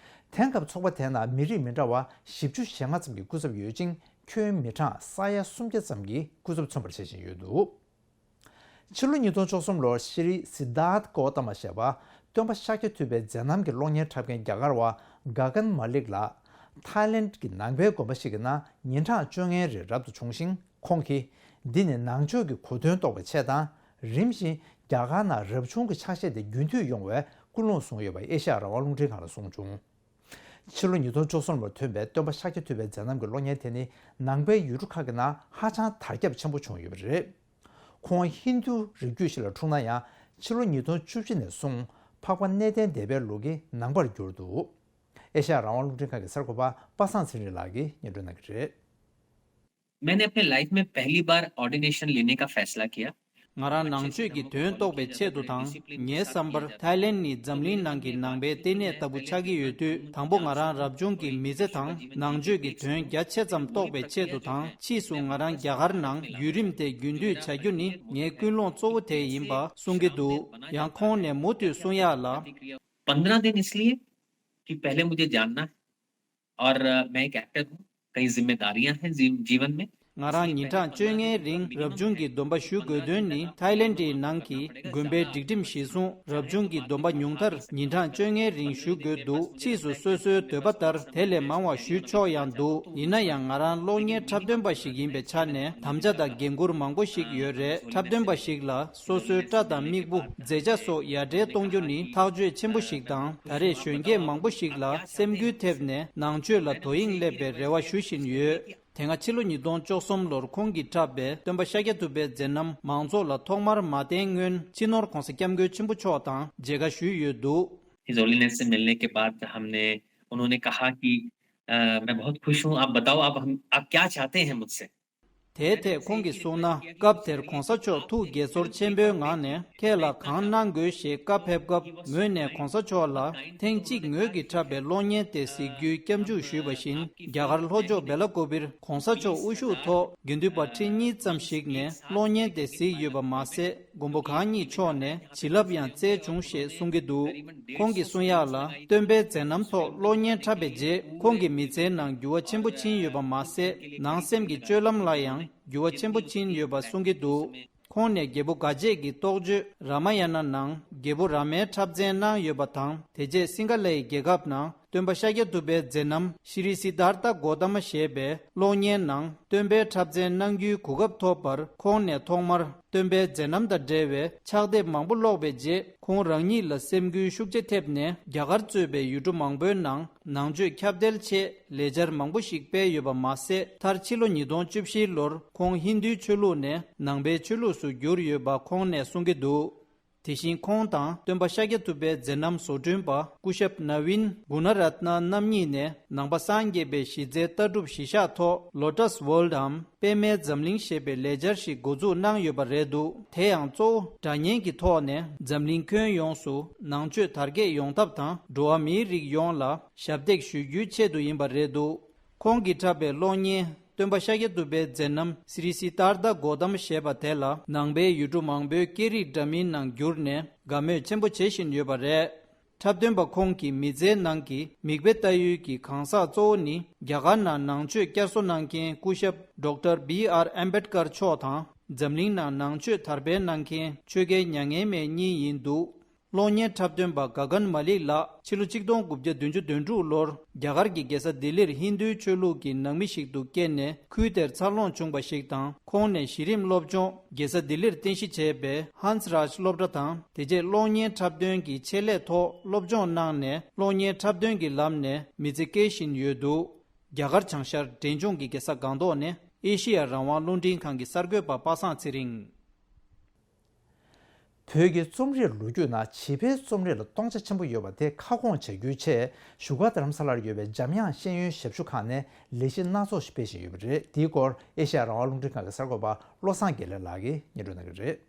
དེང་སྐབས་ཚོགས་པ་དེའི་ནང་མི་རིགས་མི་འདྲ་བ་བཞི་བཅུ་ཞེ་ལྔ་ཙམ་གྱི་སྐུ་ཚབ་ཡོད་ཅིང་ཁྱོན་མི་གྲངས་ས་ཡ་སུམ་བརྒྱ་ཙམ་གྱི་སྐུ་ཚབ་མཚོན་པར་བྱེད་བཞིན་ཡོད་འདུག་ཕྱི་ལོ་ཉིས་སྟོང་བཅུ་གསུམ་ལོར་ཤྲི་སིད་དཱརྠ་གོ་ཏ་མ་ཞེས་པ་སྟོན་པ་ཤཱཀྱ་ཐུབ་པའི་མཛད་རྣམ་གྱི་གློག་བརྙན་འཁྲབ་མཁན་རྒྱ་གར་བ་ག་གན་མ་ལིག་ལགས་ཐའི་ལེན་གྱི་ནང་པའི་དགོན་པ་ཞིག་གི་ནང་ཉིན་གྲངས་བཅོ་ལྔའི་རིང་རབ་ཏུ་བྱུང་ཞིང་། ཁོང་གིས་འདི་ནི་ནང་ཆོས་ཀྱི་གོ་དོན་རྟོགས་པའི་ཆེད་དང་། རིམ་བཞིན་རྒྱ་གར་ནང་རབ་བྱུང་གི་ཕྱག་བཞེས་དེ་རྒྱུན་མཐུད་ཡོང་བའི་ཀུན་སློང་བཟུང་ཡོད་པ་ཨེ་ཤ་ཡ་རང་དབང་རླུང་འཕྲིན་ཁང་ལ་གསུངས་བྱུང་། ཕྱི་ལོ་ཉིས་སྟོང་བཅུ་གསུམ་ལོར་ཐོན་པའི་སྟོན་པ་ཤཱཀྱ་ཐུབ་པའི་མཛད་རྣམ་གྱི་གློག་བརྙན་དེ་ནི་ནང་པའི་ཡུལ་གྲུ་ཁག་གི་ནང་ཧ་ཅང་དར་ཁྱབ་ཆེན་པོ་བྱུང་ཡོད་པ་རེད། ཁོང་ཧིན་རྡུ་རིགས་རྒྱུད་ཞིག་ལ་འཁྲུངས་ན་ཡང་ཕྱི་ལོ་ཉིས་སྟོང་བཅུ་གཅིག་ནས་བཟུང་འཕགས་པ་གནས་བརྟན་སྡེ་པའི་ལུགས་ཀྱི་ནང་པར་གྱུར་འདུག་ཨེ་ཤ་ཡ་རང་དབང་རླུང་འཕྲིན་ཁང་གི་གསར་འགོད་པ་པ་སངས་ཚེ་རིང་ལགས་ཀྱིས་སྙན་སྒྲོན་གནང་གི་རེད། मैंने अपने लाइफ में पहली बार ऑर्डिनेशन लेने का फैसला किया। ང་རང་ནང་ཆོས་ཀྱི་དོན་རྟོགས་པའི་ཆེད་དུ་དང་། ངའི་བསམ་པར་ཐའི་ལེན་ནི་འཛམ་གླིང་ནང་གི་ནང་པའི་ལྟེ་གནས་ལྟ་བུ་ཆགས་ཀྱི་ཡོད་དུས། དང་པོ་ང་རང་རབ་བྱུང་གི་མི་ཚེ་དང་ནང་ཆོས་ཀྱི་དོན་རྒྱ་ཆེ་ཙམ་རྟོགས་པའི་ཆེད་དུ་དང་། ཕྱིས་སུ་ང་རང་རྒྱ་གར་ནང་ཡུན་རིང་དེ་རྒྱུན་མཐུད་བྱ་རྒྱུ་ནི་ངའི་ཀུན་སློང་གཙོ་བོ་དེ་ཡིན་པ་གསུང་གི་འདུག་ཡང་ཁོང་ནས་མུ་མཐུད་གསུང་ཡག་ལ། पन्द्रह दिन इसलिए कि पहले मुझे जानना है और अ, मैं एक एक्टर हूँ, कई जिम्मेदारियां हैं जी, जीवन में। ང་རང་ཉིན་གྲངས་བཅོ་ལྔའི་རིང་རབ་བྱུང་གི་སྡོམ་པ་ཞུ་དགོས་དོན་ནི་ཐའི་ལེན་ཌིའི་ནང་གི་དགོན་པའི་སྒྲིག་ཁྲིམས་གཞིར་བཟུང་རབ་བྱུང་གི་སྡོམ་པ་ཉུང་མཐར་ཉིན་གྲངས་བཅོ་ལྔའི་རིང་ཞུ་དགོས་འདུག་ཕྱིས་སུ་སོ་སོའི་འདོད་པ་ལྟར་དེ་ལས་མང་བ་ཞུ་ཆོག་ཡང་འདུག་ཡིན་ན་ཡང་ང་རང་གློག་བརྙན་འཁྲབ་སྟོན་པ་ཞིག་ཡིན་པའི་ཆ་ནས་དམ་བཅའ་དང་འགན་འཁུར་མང་པོ་ཞིག་ཡོད་རེད། འཁྲབ་སྟོན་པ་ཞིག་ལ་སོ་སོའི་སྐྲ་དང་མིག་དཔུང་མཛེས་ཆ་སོགས་ཡར་འདྲེན་གཏོང་རྒྱུ་ནི་ཐག་གཅོད་ཆེན་པོ་ཞིག་དང་། ད་རེས་གཞོན་སྐྱེས་མང་པོ་ཞིག་ལ་སེམས་འགུལ་ཐེབས་ནས་ནང་ཆོས་ལ་དོ་དབྱིངས་སླེབས་པའི་རེ་བ་ཞུ་བཞིན་ཡོད། དེ་སྔ་ཕྱི་ལོ་ཉིས་སྟོང་བཅུ་གསུམ་ལོར་ཁོང་གིས་འཁྲབ་པའི་སྟོན་པ་ཤཱཀྱ་ཐུབ་པའི་མཛད་རྣམ་མང་ཚོགས་ལ་ཐོག་མར་མ་བསྟན་སྔོན་སྤྱི་ནོར་༧གོང་ས་༧སྐྱབས་མགོན་ཆེན་པོ་མཆོག་དང་མཇལ་ཁ་ཞུས་ཡོད་འདུག His Holiness से मिलने के बाद हमने, उन्होंने कहा कि अ, मैं बहुत खुश हूँ, आप बताओ, आप हम, आप क्या चाहते हैं मुझसे? དེའི་ཐད་ཁོང་གིས་གསུངས་ན། སྐབས་དེར་གོང་ས་མཆོག་ཐུགས་དགྱེས་ཚོར་ཆེན་པོའི་ངང་ནས། ཁྱེད་ལ་གང་གནང་དགོས་ཞེས་བཀའ་ཕེབས་སྐབས། ངོས་ནས་གོང་ས་མཆོག་ལ་ཐེངས་གཅིག་ངོས་ཀྱིས་འཁྲབ་པའི་གློག་བརྙན་དེ་གཟིགས་རྒྱུའི་སྐྱབས་འཇུག་ཞུས་པ་བཞིན། རྒྱ་གར་ལྷོ་ཕྱོགས་སྦེ་ལ་ཀོ་བིར་གོང་ས་མཆོག་དབུ་བཞུགས་ཐོག་དགེ་འདུན་པ་ཁྲི་གཉིས་ཙམ་ཞིག་ནས་གློག་བརྙན་དེ་གཟིགས་ཡོད་པ་མ་ཟད། མགོན་པོ་གང་ཉིད་མཆོག་ནས་བྱིན་རླབས་ཡང་སྩལ་བྱུང་ཞེས་གསུང་གི་འདུག་ཁོང་གིས་གསུང་ཡག་ལ། སྟོན་པའི་མཛད་རྣམ་ཐོག་གློག་བརྙན་འཁྲབ་པའི་རྗེས། ཁོང་གི་མི་ཚེའི་ནང་འགྱུར་བ་ཆེན་པོ་ཕྱིན་ཡོད་པ་མ་ཟད། ནང་སེམས་ཀྱི་སྤྱོད་ལམ་ལ་ཡང་འགྱུར་བ་ཆེན་པོ་ཕྱིན་ཡོད་པ་གསུང་གི་འདུག་ཁོང་ནས་རྒྱལ་པོ་དགའ་བྱེད་ཀྱི་རྟོགས་བརྗོད་རཱ་མ་ཡ་ན་ནང་རྒྱལ་པོ་རཱ་མའི་འཁྲབ་ཚན་གནང་ཡོད་པ་དང་། དེ་རྗེས་སིང་ག་ལའི་རྒྱལ་ཁབ་ནང་སྟོན་པ་ཤཱཀྱ་ཐུབ་པའི་མཛད་རྣམ་ཤྲཱི་སིད་དྷཱརྠ་གོ་ཏ་མ་ཞེས་པའི་གློག་བརྙན་ནང་སྟོན་པའི་འཁྲབ་ཚན་གནང་རྒྱུའི་གོ་སྐབས་ཐོབ་པར། ཁོང་ནས་ཐོག་མར་སྟོན་པའི་མཛད་རྣམ་དང་འབྲེལ་བའི་ཕྱག་དེབ་མང་པོ་ཀློག་པའི་རྗེས། ཁོང་རང་ཉིད་ལ་སེམས་འགུལ་ཤུགས་ཆེ་ཐེབས་ནས། རྒྱ་གར་གཙོས་པའི་ཡུལ་གྲུ་མང་པོའི་ནང་ནང་ཆོས་ཁྱབ་གདལ་ཆེད་ལས་འཆར་མང་པོ་ཞིག་སྤེལ་ཡོད་པ་མ་ཟད། མཐར་ཕྱི་ལོ་ཉིས་སྟོང་བཅུ་བཞིའི་ལོར་ཁོང་ཧིན་རྡུའི་ཆོས་ལུགས་ནས་ནང་པའི་ཆོས་ལུགས་སུ་བསྒྱུར་ཡོད་པ་ཁོང་ནས་གསུང་གི་འདུག་དེ་བཞིན་ཁོང་དང་སྟོན་པ་ཤཱཀྱ་ཐུབ་པའི་མཛད་རྣམ་བཟོ་སྐྲུན་པ་སྐུ་ཞབས་ན་ཝིན་གུ་ན་རཏ་ན་རྣམ་གཉིས་ནས་ནང་པ་སངས་རྒྱས་པའི་གཞི་རྩའི་ལྟ་གྲུབ་གཞི་བཞག་ཐོག་Lotus World འམ། པདྨའི་འཛམ་གླིང་ཞེས་པའི་ལས་འཆར་ཞིག་འགོ་འཛུགས་གནང་ཡོད་པ་རེད་འདུག་དེ་ཡང་གཙོ་བོ་སྒྲ་བརྙན་གྱི་ཐོག་ནས་འཛམ་གླིང་ཁྱོན་ཡོངས་སུ་ནང་ཆོས་དར་རྒྱས་ཡོང་ཐབས་དང་། འགྲོ་བ་མིའི་རིགས་ཡོངས་ལ་ཞབས་འདེགས་ཞུ་རྒྱུའི་ཆེད་དུ་ཡིན་པ་རེད་འདུག་ཁོང་གིས་འཁྲབ་པའི་གློག་བརྙན་སྟོན་པ་ཤཱཀྱ་ཐུབ་པའི་མཛད་རྣམ་ཤྲཱི་སིད་དྷཱརྠ་གོ་ཏ་མ་ཞེས་པ་དེ་ལ་ནང་པའི་ཡུལ་གྲུ་མང་པོའི་སྐད་རིགས་འདྲ་མིན་ནང་བསྒྱུར་ནས་དགའ་མོས་ཆེན་པོ་བྱེད་བཞིན་ཡོད་པ་རེད། འཁྲབ་སྟོན་པ་ཁོང་གི་མི་ཚེའི་ནང་གི་མིག་དཔེ་ལྟ་ཡུལ་གྱི་གང་ཟག་གཙོ་བོ་ནི། རྒྱ་གར་ནང་ནང་ཆོས་བསྐྱར་གསོ་གནང་མཁན་སྐུ་ཞབས་ཌོག་ཊར་བི་ཨར་ཨམ་བེད་ཀར་མཆོག་དང་། འཛམ་གླིང་ནང་ནང་ཆོས་དར་སྤེལ་གནང་མཁན་ཆོས་རྒྱལ་མྱ་ངན་མེད་གཉིས་ཡིན་འདུག་གློག་བརྙན་འཁྲབ་སྟོན་པ་ག་གན་མ་ལིག་ལགས་ཕྱི་ལོ་ཆིག་སྟོང་དགུ་བརྒྱ་བདུན་ཅུ་དོན་དྲུག་ལོར་རྒྱ་གར་གྱི་རྒྱལ་ས་ལྡི་ལིར་ཧིན་རྡུའི་ཆོས་ལུགས་ཀྱི་ནང་མི་ཞིག་ཏུ་སྐྱེས་ནས། ཁུལ་དེར་འཚར་ལོངས་བྱུང་བ་ཞིག་དང་། ཁོང་ནས་གཞི་རིམ་སློབ་སྦྱོང་རྒྱལ་ས་ལྡི་ལིར་རྟེན་གཞི་བྱས་པའི་ཧཱནས་རཱཇ་སློབ་གྲྭ་དང་། དེ་རྗེས་གློག་བརྙན་འཁྲབ་སྟོན་གྱི་ཆེད་ལས་ཐོག་སློབ་སྦྱོང་གནང་ནས། གློག་བརྙན་འཁྲབ་སྟོན་གྱི་ལམ་ནས་མི་ཚེ་སྐྱེལ་བཞིན་ཡོད་འདུག་རྒྱ་གར་བྱང་ཤར་འབྲས་ལྗོངས་ཀྱི་རྒྱལ་ས་སྒང་ཏོག་ནས་ཨེ་ཤེ་ཡ་རང་དབང་རླུང་འཕྲིན་ཁང་གི་གསར་འགོད་པ་པ་སངས་ཚེ་རིང་། བོད་ཀྱི་རྩོམ་རིག་ལོ་རྒྱུས་ནང་བྱིས་པའི་རྩོམ་རིག་ལ་སྟོང་ཆ་ཆེན་པོ་ཡོད་པ་དེ་ཁ་སྐོང་བྱ་རྒྱུའི་ཆེད། བཞུགས་སྒར་རྡ་རམ་ས་ལར་ཡོད་པའི་འཇམ་དབྱངས་ཤེས་ཡོན་ཞབས་ཞུ་ཁང་ནས་ལས་གཞི་སྣ་ཚོགས་ཤིག་སྤེལ་བཞིན་ཡོད་པ་རེད། དེའི་སྐོར་ཨེ་ཤེ་ཡ་རང་དབང་རླུང་འཕྲིན་ཁང་གི་གསར་འགོད་པ་བློ་བཟང་དགེ་ལེགས་ལགས་ཀྱིས་སྙན་སྒྲོན་གནང་གི་རེད།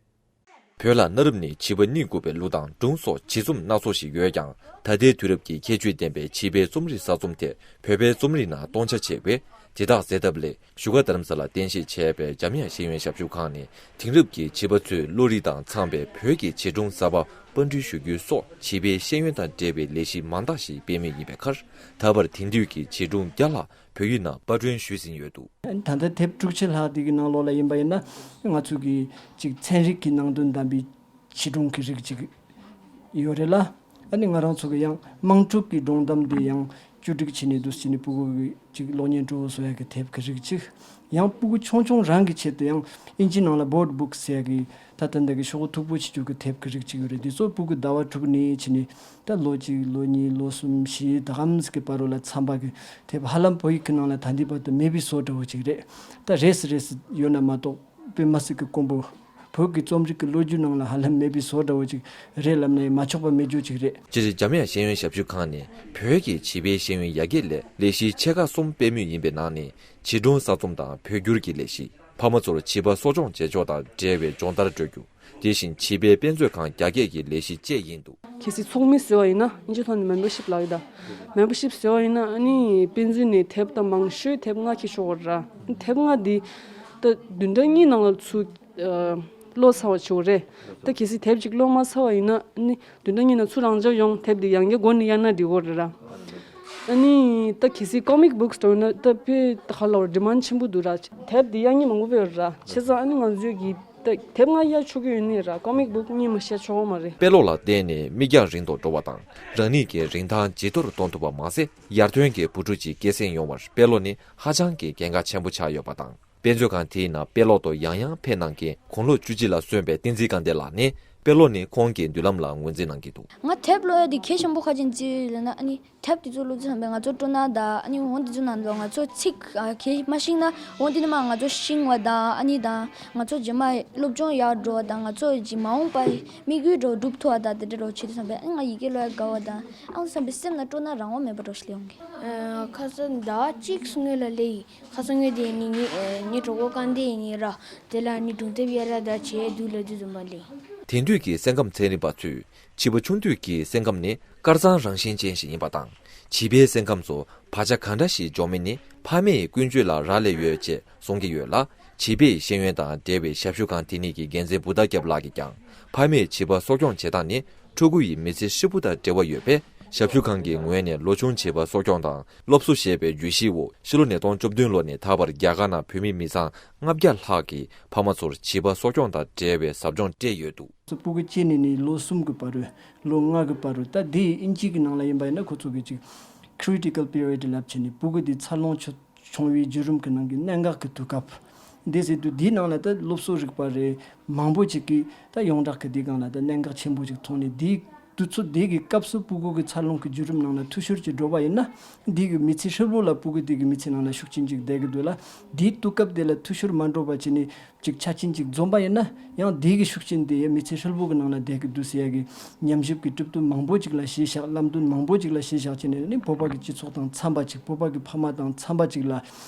བོད་ལ་གནའ་རབས་ནས་བྱིས་པ་རྙེད་དགོས་པའི་གླུ་དང་སྒྲུང་སོགས་བྱིས་རྩོམ་སྣ་ཚོགས་ཤིག་ཡོད་ཀྱང་། ད་ལྟའི་དུས་རབས་ཀྱི་ཁྱད་ཆོས་ལྡན་པའི་བྱིས་པའི་རྩོམ་རིག་གསར་རྩོམ་དེ་བོད་པའི་རྩོམ་རིག་ནང་སྟོང་ཆ་ཆེ་བས། དེ་དག་སེལ་ཐབས་སླད། བཞུགས་སྒར་རྡ་རམ་ས་ལར་རྟེན་གཞི་བྱས་པའི་འཇམ་དབྱངས་ཤེས་ཡོན་ཞབས་ཞུ་ཁང་ནས། དེང་རབས་ཀྱི་བྱིས་པ་ཚོའི་བློ་རིག་དང་འཚམས་པའི་བོད་ཀྱི་བྱིས་སྒྲུང་གསར་པ་པར་སྐྲུན་ཞུ་རྒྱུ་སོགས་བྱིས་པའི་ཤེས་ཡོན་དང་འབྲེལ་བའི་ལས་གཞི་མང་དག་ཞིག་སྤེལ་མུས་ཡིན་པའི་ཁར། ད་བར་དེང་དུས་ཀྱི་བྱིས་སྒྲུང་བརྒྱ་ལྷག་བོད་ཡིག་ནང་པར་སྐྲུན་ཞུས་ཟིན་ཡོད་འདུག་ད་ལྟ་དེབ་དྲུག་ཅུ་ལྷག་དེ་གི་ནང་ལོགས་ལ་ཡིན་པ་ཡིན་ན། ང་ཚོ་གི་ཅིག་ཚན་རིག་གི་ནང་དོན་ལྡན་པའི་བྱིས་སྒྲུང་གི་རིགས་ཅིག་ཡོད་རེད་ལ། ཨ་ནི་ང་རང་ཚོ་གི་ཡང་དམངས་ཁྲོད་ཀྱི་སྒྲུང་གཏམ་དེ་ཡང་བཅོས་སྒྲིག་བྱས་ནས་འདུག་སེ་བྱས་ནས་ཕྲུ་གུ་གི་ཅིག་གློག་བརྙན་སྤྲོ་བོ་བཟོ་ཡ་གི་དེབ་ཀྱི་རིགས་ཅིག་ཡང་ཕྲུ་གུ་ཆུང་ཆུང་རང་གི་ཆེད་དུ་ཡང་ཨིན་ཇི་ནང་ལ་བོར་ཌི་བུག་ཟེར་ཡ་གི་ད་ལྟ་འདི་གི་ཤོག་གུ་མཐུག་པོ་བྱེད་རྒྱུ་གི་དེབ་ཀྱི་རིགས་ཅིག་ཡོད་རེད། འདི་ཚོ་ཕྲུ་གུ་ཟླ་བ་དྲུག་ནས་བྱས་ནས་ད་ལོ་གཅིག་ལོ་གཉིས་ལོ་གསུམ་བཞི་ད་གམ་ཟིག་གི་བར་རོ་ལ་འཚམས་པ་གི་དེབ་ཧ་ལམ་བོད་ཡིག་གི་ནང་ལ་ད་ལྟའི་བར་དུ་མེད་པའི་བཟོ་འདྲ་བོ་ཅིག་རེད། ད་རེས་སུ་རེས་སུ་ཡོད་ན་མ་གཏོགས། དཔེ་མ་སྲིད་ཀྱི་དཀོན་པོ། བོད་ཀྱི་རྩོམ་རིག་གི་ལོ་རྒྱུས་ནང་ལ་ཧ་ལམ་མེད་པའི་བཟོ་འདྲ་བོ་ཅིག་རེད་ལབ་ན་ཡང་མ་ཆོག་པ་མེད་རྒྱུ་ཅིག་རེད། སྤྱིར་འཇམ་དབྱངས་ཤེས་ཡོན་ཞབས་ཞུ་ཁང་ནས་བོད་ཀྱི་བྱིས་པའི་ཤེས་ཡོན་ཡར་རྒྱས་སླད་ལས་གཞི་ཆེ་ཁག་གསུམ་སྤེལ་མུས་ཡིན་པའི་ནང་ནས་བྱིས་སྒྲུང་གསར་རྩོམ་དང་བོད་བསྒྱུར་གྱི་ལས་གཞི། ཕ་མ་ཚོར་བྱིས་པ་གསོ་སྐྱོང་བྱེད་ཕྱོགས་དང་འབྲེལ་བའི་སྦྱོང་བརྡར་སྤྲོད་རྒྱུ། དེ་བཞིན་བྱིས་པའི་དཔེ་མཛོད་ཁང་རྒྱ་སྐྱེད་ཀྱི་ལས་གཞི་བཅས་ཡིན་འདུག་གལ་སྲིད་ཚོགས་མི་ཟེར་བ་ཡིན་ན་ཨིན་ཇི་ཐོག་ནས་མེམ་བར་ཤིབ་ལབ་ཡོད་ད། མེམ་བར་ཤིབ་ཟེར་བ་ཡིན་ན་ཨ་ནི་དཔེ་མཛོད་ནས་དེབ་དང་མང་ཤོས་དེབ་ལྔ་འཁྱེར་ཆོག་གི་རེད་ར། དེབ་ལྔ་འདི་ད་བདུན་ཕྲག་གཉིས་ནང་ལ་ཚུར་ཀློག་ཚར་བ་བྱེད་དགོས་རེད། ད་གལ་སྲིད་དེབ་ཅིག་ཀློག་མ་ཚར་བ་ཡིན་ན་ཨ་ནི་བདུན་ཕྲག་གཉིས་ནང་ཚུར་རང་འཇགས་ཡོང་དེབ་འདི་ཡང་བསྐྱར་མགོ་ནས་གཡར་ན་འགྲིག་གི་རེད་ར། ཨ་ནི་ད་གལ་སྲིད་ཀོ་མིག་བུག་སི་འདྲ་ཡོད་ན་ད་དཔེ་ད་ག་ལབ་ཌི་མན་ཌི་ཆེན་པོ་འདུག་ར། དེབ་འདི་གཡར་མཁན་མང་པོ་ཡོད་རེད་ར། བྱས་ཙང་ཨ་ནི་ང་ཚོས་ཀྱི་ད་དེབ་ལྔ་གཡར་ཆོག་གི་ཡོད་ནི་ར། ཀོ་མིག་བུག་གཉིས་མ་གཡར་ཆོག་གི་མ་རེད། དཔེ་ཀློག་ལ་བརྟེན་ནས་མིག་རྒྱང་རིང་དུ་འགྲོ་བ་དང་། རང་ཉིད་ཀྱི་རིན་ཐང་ཇེ་མཐོར་གཏོང་ཐུབ་པ་མ་ཟད། ཡར་ཐོན་གྱི་བུ་ཕྲུག་ཅིག་སྐྱེད་སྲིང་ཡོང་བར་དཔེ་ཀློག་ནི་ཧ་ཅང་གི་གལ་འགངས་ཆེན་པོ་ཆགས་ཡོད་པ་དང་། དཔེ་མཛོད་ཁང་དེའི་ནང་དཔེ་ཀློག་ཏུ་ཡང་ཡང་ཕེབས་གནང་མཁན་དགུང་ལོ་བཅུ་གཅིག་ལ་སོན་པའི་བསྟན་འཛིན་དཀར་ལྡན་ལགས་ནི། དཔེ་ཀློག་ནི་ཁོང་གི་མདུན་ལམ་ལ་ངོས་འཛིན་གནང་གི་འདུག། ང་དེབ་ཀློག་ཡ་དེ་གལ་ཆེན་པོ་ཁ་ཅན་ཅིག་ལབ་ན། ཨ་ནི་དེབ་དེ་ཚོ་ཀློག་དུས་ཙམ་པ་ང་ཚོ་སྤྲོ་སྣང་དང་། ཨ་ནི་འོ་དེ་ཚོ་ནང་ལོགས་ང་ཚོ་ཚིག་ཨ་གལ་མ་ཤེས་ན། འོ་དེ་ནས་མར་ང་ཚོ་ཤེས་པ་དང་། ཨ་ནི་དང་ང་ཚོ་རྗེས་མ་སློབ་སྦྱོང་ཡག་འགྲོ་བ་དང་། ང་ཚོ་རྗེས་མ་འོངས་པ་དམིགས་ཡུལ་འདྲ་བོ་འགྲུབ་ཐུབ་པ་དང་། དེ་འདྲ་འདྲ་བོ་བྱེད་དུས་ཙམ་པ་ཨ་ནི་ང་ཡི་གེ་ཀློག་ཡ་དགའ་བ་དང་། ཨང་བསམ་པའི་སེམས་ནང་སྤྲོ་སྣང་རང་དབང་མེད་པ་འདྲ་བོ་ཞིག་སླེབས་ཡོང་གི། ཨ། ཁ་སང་ཟླ་བ་གཅིག་སྔོན་ལ་སླེབས་ཡིན། ཁ་སང་སྔོན་དེ་ནི་ངའི་ཨ་ངའི་གྲོགས་པོ་སྐལ་ལྡན་ཡིན་ར། དེ་ལ་ནི་སྒྲུང་དེབ་གཡར་ར་ད་བྱས་འདུག་ལབ་དུས་ཙམ་པ་ལ། དེང་དུས་ཀྱི་སེམས་ཁམས་ཚན་རིག་པ་ཚོས་བྱིས་པ་ཆུང་དུས་ཀྱི་སེམས་ཁམས་ནི་དཀར་གཙང་རང་བཞིན་ཅན་ཞིག་ཡིན་པ་དང་། བྱིས་པའི་སེམས་ཁམས་སུ་བག་ཆགས་གང་འདྲ་ཞིག་འཇོག་མིན་ནི་ཕ་མའི་ཀུན་སྤྱོད་ལ་རག་ལས་ཡོད་ཅེས་གསུང་གི་ཡོད་ལ། བྱིས་པའི་ཤེས་ཡོན་དང་འབྲེལ་བའི་ཞབས་ཞུ་ཁང་དེ་ཉིད་ཀྱི་འགན་འཛིན་བུ་ཟླ་སྐྱབས་ལགས་ཀྱིས་ཀྱང་། ཕ་མས་བྱིས་པ་གསོ་སྐྱོང་བྱེད་སྟངས་ནི་ཕྲུ་གུ་ཡི་མི་ཚེ་ཧྲིལ་པོ་དང་འབྲེལ་བ་ཡོད་པས། ཞབས་ཞུ་ཁང་གི་ངོས་ནས་ལོ་ཆུང་བྱིས་པ་གསོ་སྐྱོང་དང་སློབ་གསོ་ཞེས་པའི་བརྗོད་གཞིའི་འོག་ཕྱི་ལོ་ཉིས་སྟོང་བཅུ་བདུན་ལོ་ནས་ད་བར་རྒྱ་གར་ནང་བོད་མི་མི་ཚང་ལྔ་བརྒྱ་ལྷག་གིས་ཕ་མ་ཚོར་བྱིས་པ་གསོ་སྐྱོང་དང་འབྲེལ་བའི་ཟབ་སྦྱོང་སྤྲད་ཡོད་འདུག། སྤུ་གུ་སྐྱེས་ནས་ནི་ལོ་གསུམ་གྱི་བར་རུ། ལོ་ལྔ་གི་བར་རུ། ད་དེ་ཡི་ཨིན་ཇི་གི་ནང་ལ་ཡིན་པ་ཡིན་ན་ཁོ་ཚོ་གི་ཅིག་critical period ལབ་བྱས་ནས་སྤུ་གུ་དེ་འཚར་ལོངས་བྱུང་བའི་བརྒྱུད་རིམ་གྱི་ནང་གི་གནད་འགག་གི་དུས་སྐབས། འདི་ཟེར་དུས་འདིའི་ནང་ལ་ད་སློབ་གསོ་རིག་པ་རེད། མང་པོ་ཅིག་གིས་ད་ཡོངས་གྲགས་ཀྱི་འདིའི་སྒང་ལ་ད་གནད་འགག་ཆེན་པོ་ཅིག་མཐོང་ནས། འདིའི་དུས་ཚོད་འདི་གི་སྐབས་སུ་སྤུ་གུ་གི་འཚར་ལོངས་ཀྱི་བརྒྱུད་རིམ་ནང་ལ་འཐུས་ཤོར་ཅིག་འགྲོ་བ་ཡིན་ན། འདི་གི་མི་ཚེ་ཧྲིལ་པོ་ལ་སྤུ་གུ་འདི་གི་མི་ཚེ་ནང་ལ་ཤུགས་རྐྱེན་ཅིག་བསྡད་ཀྱི་འདུག་ལ། འདིའི་དུས་སྐབས་འདི་ལ་འཐུས་ཤོར་མ་འགྲོ་བ་བྱས་ནས་ཅིག་ཆ་རྐྱེན་ཅིག་འཛོམས་པ་ཡིན་ན། ཡང་འདི་གི་ཤུགས་རྐྱེན་དེ་ཡང་མི་ཚེ་ཧྲིལ་པོ་གི་ནང་ལ་བསྡད་ཀྱི་འདུག་ཟེར་ཡ་གི་ཉམས་ཞིབ་ཀྱི་གྲུབ་དོན་མང་པོ་ཅིག་ལ་གཞི་བཞག། ལམ་སྟོན་མང་པོ་ཅིག་ལ་གཞི་བཞག་བྱས་ནས་ནི། བོད་པ་གི་སྤྱི་ཚོགས་དང་འཚམས་པ་ཅིག། བོད་པ་གི་ཕ་མ་དང་འཚམས་པ་ཅིག་ལ་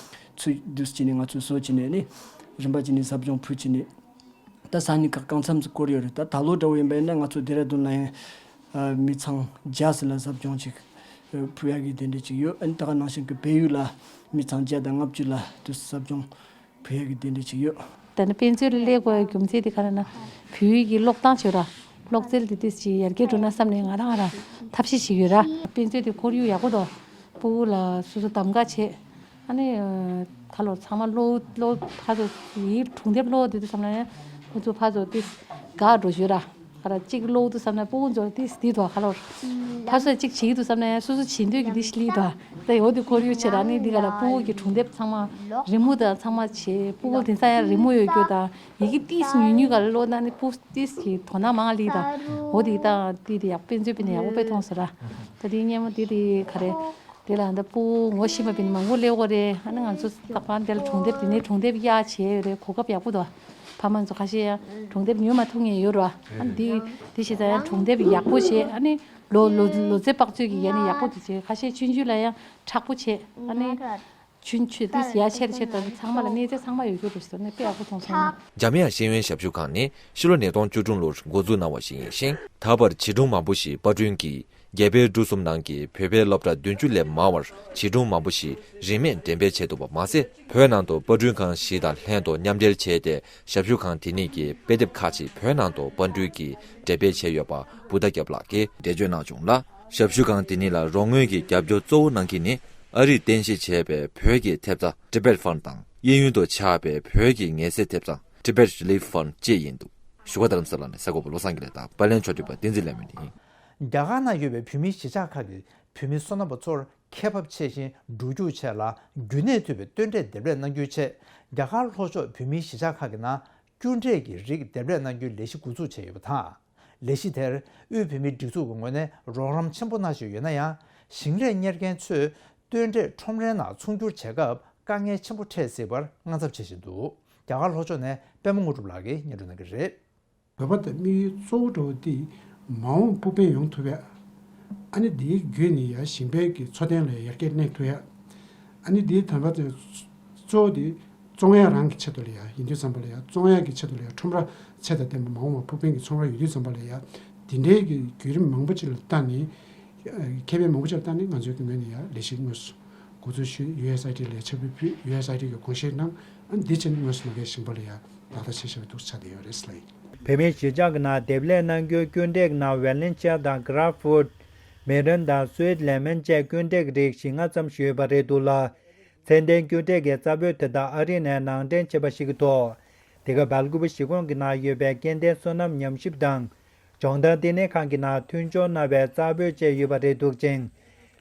ཚུད་འདུག་ཟེར་ནས་ང་ཚོས་བཟོ་བྱས་ནས་ནི། རིམ་པ་བྱས་ནས་ཟབ་སྦྱོང་ཕུལ་བྱས་ནས། ད་ས་གནས་ཁག་གང་འཚམས་སུ་བསྐོར་ཡོད་རེད། ད་ད་ལོ་འདྲ་བོ་ཡིན་པ་ཡིན་ན་ང་ཚོ་ལྡེ་ར་ལྡུན་ལ་ཡང་། ཨ། མི་ཚང་བརྒྱ་ཙམ་ལ་ཟབ་སྦྱོང་ཅིག་ཨ་ཕུལ་ཡག་གི་དེ་འདྲ་ཅིག་ཡོད། ཨ་ནི་ད་ག་ནང་བཞིན་གྱི་བལ་ཡུལ་ལ་མི་ཚང་བརྒྱ་དང་ལྔ་བཅུ་ལ་དུ་ཟབ་སྦྱོང་ཕུལ་ཡག་གི་དེ་འདྲ་ཅིག་ཡོད། ད་ནི་དཔེ་མཛོད་ལ་སླེབས་དགོས་པའི་རྒྱུ་མཚན་དེ་ག་རེ་ན། བོད་ཡིག་གི་ཀློག་སྟངས་བྱོས་ར། ཀློག་རྩལ་དེ་ཏོག་ཙམ་ཡར་རྒྱས་འགྲོ་ན་བསམ་ནས་ང་རང་ར་ཐབས་ཤེས་བྱེད་ཀྱི་ཡོད་ར། དཔེ་མཛོད་དེ་ཁོར་ཡུག་ཡག་པོ་འདུག། སྤུ་གུ་ལ་སོ་སོ་གདམ་ག་བྱེད། ཨ་ནི་ཁ་ལོ་ཚང་མ་ཀློག་ཀློག་ཕར་ཚུར་ཡིག་སྒྲུང་དེབ་ཀློག་དུས་ཙམ་ན་ཡང་ཁོ་ཚོ་ཕར་ཚུར་ཏོག་ཙམ་དགའ་འགྲོ་ཞུ་ར། ཁ་ར་གཅིག་ཀློག་དུས་ཙམ་ན་སྤུ་གུ་ཚོ་ཏོག་ཙམ་དེ་དོ་ཁ་ལོ་ཕར་ཚུར་གཅིག་བྱེད་དུས་ཙམ་ན་ཡང་སོ་སོ་བྱེད་འདོད་ཀྱི་དེ་ཤི་ལི་དོ། ད་འོ་དེ་ཁོར་ཡུག་བྱེད་ར། ནི་འདི་ག་ལ་སྤུ་གུ་གི་སྒྲུང་དེབ་ཚང་མ་རི་མོ་དང་ཚང་མ་བྱེད། སྤུ་གུ་དེང་སང་ཡང་རི་མོ་ཡོད་རྒྱུ་དང་ཡི་གེ་ཏོག་ཙམ་ཉུང་ཉུང་ག་ལ་ཀློག་ན་ནི་སྤུ་གུ་ཏོག་ཙམ་གྱི་དོ་སྣང་མང་ལི་དང་། འོ་དེ་དང་དེ་དེ་ཡག་དཔེ་མཛོད་པ་ནས་ཡག་པོ་དཔེ་མཐོང་ཟེར་ར། ད་དེ་སྙན་མོ་དེ་དེ་ག་རེ། དེ་ལ་འདི་སྤུ་གུ་ངོ་ཤེས་པ་པིན་མང་པོ་སླེབས་ཀྱི་རེད། ཨ་ནི་ང་ཚོ་རྟག་པར་འདི་ལ་སྒྲུང་དེབ་དེ་ནས་སྒྲུང་དེབ་གཡར་བྱས་ཡོད་རེད། གོ་སྐབས་ཡག་པོ་འདུག། ཕ་མ་ཚོ་ཁ་ཤས་ཡང་སྒྲུང་དེབ་ཉོས་མ་ཐུབ་མཁན་ཡོད་རེད་བ། ཨ་ནི་འདི་འདི་བྱས་ཙང་ཡང་སྒྲུང་དེབ་ཡག་པོ་བྱས། ཨ་ནི་ལོ་ལོ་ལོ་ཚད་དཔག་ཚོད་ཀྱི་ཡ་ནི་ཡག་པོ་དེ་བྱས། ཁ་ཤས་ཆུང་ཆུང་ལ་ཡང་མཁྲེགས་པོ་བྱས། ཨ་ནི་ཆུང་ཆུང་དེ་ཡར་ཆེར་ཆེར་དང་ཚང་མ་ལ་གནས་ཚད་ཚང་མ་ཡོད་རྒྱུ་རེད་ཟེར་ནས་དཔེ་ཡག་པོ་མཐོང་སོང་། འཇམ་དབྱངས་ཤེས་ཡོན་ཞབས་ཞུ་ཁང་ནི་ཕྱི་ལོ་ཉིས་སྟོང་བཅུ་དྲུག་ལོར་འགོ་འཛུགས་གནང་བ་ཞིག་ཡིན་ཞིང་། ད་བར་བྱིས་སྒྲུང་མང་པོ་ཞིག་པར་སྐྲུན་གྱིས། རྒྱལ་པོའི་འབྲུ་གསུམ་ནང་གི་བོད་པའི་སློབ་གྲྭ་བདུན་ཅུ་ལས་མང་བར་བྱིས་སྒྲུང་མང་པོ་ཞིག་རིན་མེད་འགྲེམས་སྤེལ་བྱས་འདུག་པ་མ་ཟད། བོད་ནང་དུ་པར་སྐྲུན་ཁང་བཞི་དང་ལྷན་དུ་མཉམ་འབྲེལ་བྱས་ཏེ། ཞབས་ཞུ་ཁང་དེ་ཉིད་ཀྱི་དཔེ་དེབ་ཁག་ཅིག་བོད་ནང་དུ་པར་སྐྲུན་གྱིས་འགྲེམས་སྤེལ་བྱས་ཡོད་པ་བུ་ཟླ་སྐྱབས་ལགས་ཀྱིས་འགྲེལ་བརྗོད་གནང་བྱུང་ལ། ཞབས་ཞུ་ཁང་དེ་ཉིད་ལ་རོགས་དངུལ་གྱི་རྒྱབ་སྐྱོར་གཙོ་བོ་གནང་མཁན་ནི། ཨ་རིར་རྟེན་གཞི་བྱས་པའི་བོད་ཀྱི་ཐེབས་རྩ་Tibet Fund དང་། གཡས་གཡོན་དུ་ཆགས་པའི་བོད་ཀྱི་ངལ་སེལ་ཐེབས་རྩ་Tibet Relief Fund བཅས་ཡིན་འདུག། བཞུགས་སྒར་རྡ་རམ་ས་ལ་ནས་གསར་འགོད་པ་བློ་བཟང་དགེ་ལེགས་དང་། པར་ལེན་ཕྱོགས་སྒྲིག་པ་བསྟན་འཛིན་ལས་མོན་ཡིན། རྒྱ་གར་ནང་ཡོད་པའི་བོད་མིའི་གཞིས་ཆགས་ཁག་གི་བོད་མི་སོ་ནམ་པ་ཚོར་ཁེ་བབ་ཆེ་ཞིང་འགྲོ་རྒྱུག་ཆེ་ལ། རྒྱུན་གནས་ཐུབ་པའི་སྟོན་འབྲས་འདེབས་ལས་གནང་རྒྱུའི་ཆེད། རྒྱ་གར་ལྷོ་ཕྱོགས་བོད་མིའི་གཞིས་ཆགས་ཁག་གི་ནང་སྐྱུར་འབྲས་ཀྱི་རིགས་འདེབས་ལས་གནང་རྒྱུའི་ལས་གཞི་འགོ་འཛུགས་བྱས་ཡོད་པ་དང་། ལས་གཞི་དེར་དབུས་བོད་མིའི་སྒྲིག་འཛུགས་ཀྱི་ངོས་ནས་རོགས་རམ་ཆེན་པོ་གནང་བཞིན་ཡོད་ན་ཡང་། ཞིང་ལས་གཉེར་མཁན་ཚོས་སྟོན་འབྲས་ཁྲོམ་རའི་ནང་ཚོང་སྒྱུར་བྱེད་སྐབས་དཀའ་ངལ་ཆེན་པོ་འཕྲད་སྲིད་པར་དངངས་འཚབ་བྱེད་བཞིན་འདུག། རྒྱ་གར་ལྷོ་ཕྱོགས་ནས་པད་མ་དངོས་གྲུབ་ལགས་ཀྱིས་སྙན་སྒྲོན་གནང་གི་རེད། བོད་པ་དེ་དམིགས་ཡུལ་གཙོ་བོ་འདྲ་བོ་དེ་མ་འོངས་ཕུགས་ཕན་ཡོང་ཐུབ་ཡ། ཨ་ནི་དེའི་བརྒྱུད་ནས་ཡ་ཞིང་པའི་གི་འཚོ་རྟེན་ལ་ཡར་རྒྱས་གནས་ཐུབ་ཡ། ཨ་ནི་དེའི་དམ་པ་དེ་གཙོ་བོ་དེ་བཙོང་ཡ་རང་གི་ཆེད་དུ་ལ་ཡ་ཡིན་དུས་ཙམ་པ་ལ་ཡ། བཙོང་ཡ་གི་ཆེད་དུ་ལ་ཡ་ཁྲོམ་ར་ཚད་དང་ལྡན་པ་མ་འོངས་པ་ཕུགས་ཕན་གྱི་ཚོང་ར་ཡོད་དུས་ཙམ་པ་ལ་ཡ། དེ་འདྲའི་གི་བརྒྱུད་རིམ་མང་པོ་ཅིག་ལ་བལྟས་ནས། ཁེ་ཕན་མང་པོ་ཅིག་ལ་བལྟས་ནས་ང་ཚོའི་གི་ངོས་ནས་ཡ་ལས་གཞི་དངོས་སུ་འགོ་འཛུགས་ཞུས། ཡུ་ཨེས་ཨའི་ཌི་ལ་ཕྱག་ཕུལ་ཕུལ། ཡུ་ཨེས་ཨའི་ཌི་གི་དགོངས་བཞེས་གནང་། ཨ་ནི་འདི་བྱས་ནས་དངོས་སུ་མ་གིའི་ཞིང་པ་ལ་ཡ་ཏག་ཏག་བྱས་བཞག་པའི་འདུག་ཆགས་བསྡད་ཡོད་རེད་ཟེར་ལབ་ཡིན། བོད་མིའི་གཞིས་ཆགས་ཀྱི་ནང་འདེབས་ལས་གནང་རྒྱུའི་སྐྱུར་འབྲས་ཀྱི་ནང་ཝེ་ལེན་ཤ་དང་གྷ་རེབ་ཧྥུཊ། མེ་ལོན་དང་སུའིཊ་ལེ་མོན་བཅས་སྐྱུར་འབྲས་ཀྱི་རིགས་བཞི་ལྔ་ཙམ་ཞིག་ཡོད་པ་རེད་འདུག་ལ། ཚད་ལྡན་སྐྱུར་འབྲས་ཀྱི་རྩ་འབོད་དེ་དག་ཨ་རི་ནས་ནང་འདྲེན་བྱས་པ་ཞིག་གི་ཐོག། དེ་ག་སྦེལ་ཀོབ་གཞིས་ཁོངས་ཀྱི་ནང་ཡོད་པའི་སྐྱེ་ལྡན་སོ་ནམ་ཉམས་ཞིབ་དང་ལྗོངས་བདག་ལྟེ་གནས་ཁང་གི་ནང་མཐུན་སྦྱོར་གནང་བའི་རྩ་འབོད་བཅས་ཡོད་པ་རེད་འདུག་ཅིང་།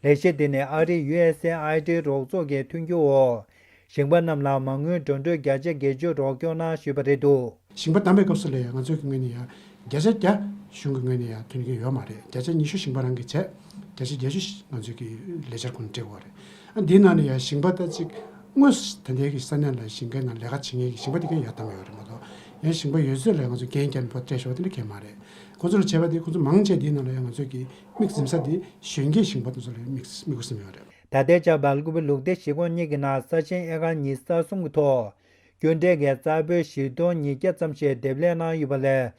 ལས་གཞི་འདི་ནི་ཨ་རིའི་ཡུ་ཨེས་ཨེ་ཨའི་ཌི་རོགས་ཚོགས་ཀྱི་མཐུན་འགྱུར་འོག་ཞིང་པ་རྣམས་ལ་མ་དངུལ་འགྲོ་གྲོན་བརྒྱ་ཆ་བརྒྱད་ཅུ་རོགས་སྐྱོར་གནང་ཞུས་པ་རེད་འདུག། ཞིང་པ་བདམས་པའི་སྐབས་སུ་ལ་ཡང་ང་ཚོའི་གི་ངོས་ནས་ཡང་ བརྒྱ་ཆ་བརྒྱ་གཞུང་གི་ངོས་ནས་ཡང་ཐོན་གྱི་ཡོད་མ་རེད། བརྒྱ་ཆ་ཉི་ཤུ་ཞིང་པ་རང་གིས་བྱས། བརྒྱ་ཆ་བརྒྱད་ཅུ་ང་ཚོས་ཀྱི་ལས་འཆར་ཁོ་ན་སྤྲད་དགོས་རེད། ཨ་འདིའི་ནང་ནས་ཡང་ཞིང་པ་ད་ཅིག་དངོས་སུ་ད་ལྟའི་གི་ས་གནས་ལ་ཞིང་ཁའི་ནང་ལས་ཀ་བྱེད་མཁན་གྱི་ཞིང་པ་དེ་གས་ཡོད་དམ་ཡོད་རེད་མ་གཏོགས། ཡང་ཞིང་པ་ཡོད་ཚད་ལ་ང་ཚོ་འགན་བརྒྱབ་ནས་ཕར་སྤྲད་ཆོག་དེ་འདྲ་གང་ཡང་མ་རེད། ཁོ་ཚོ་ལ་བྱས་པ་དེ་ཁོ་ཚོ་མང་ཆེ་དེའི་ནང་ལ་ཡང་ང་ཚོས་ཀྱི་དམིགས་འཛིན་ས་དེ་གཞོན་སྐྱེས་ཞིང་པ་དེ་ཚོ་ལ་དམིགས་དམིགས་ཡུལ་ཟིན་ཡོད་རེད། ད་ལྟའི་ཆར་སྦེལ་ཀོབ་ལུགས་བདེ་བཞི་ཁོངས་གཉིས་ཀྱི་ནང་ས་ཞིང་ཨེ་ཀར་ཉི་ཤུ་རྩ་གསུམ་གྱི་ཐོག་སྐྱོན་འབྲས་ཀྱི་རྩ་འབོར་བཞི་སྟོང་ཉིས་བརྒྱ་ཙམ་ཞིག་འདེབས་ལེན་གནང་ཡོད་པ་ལས།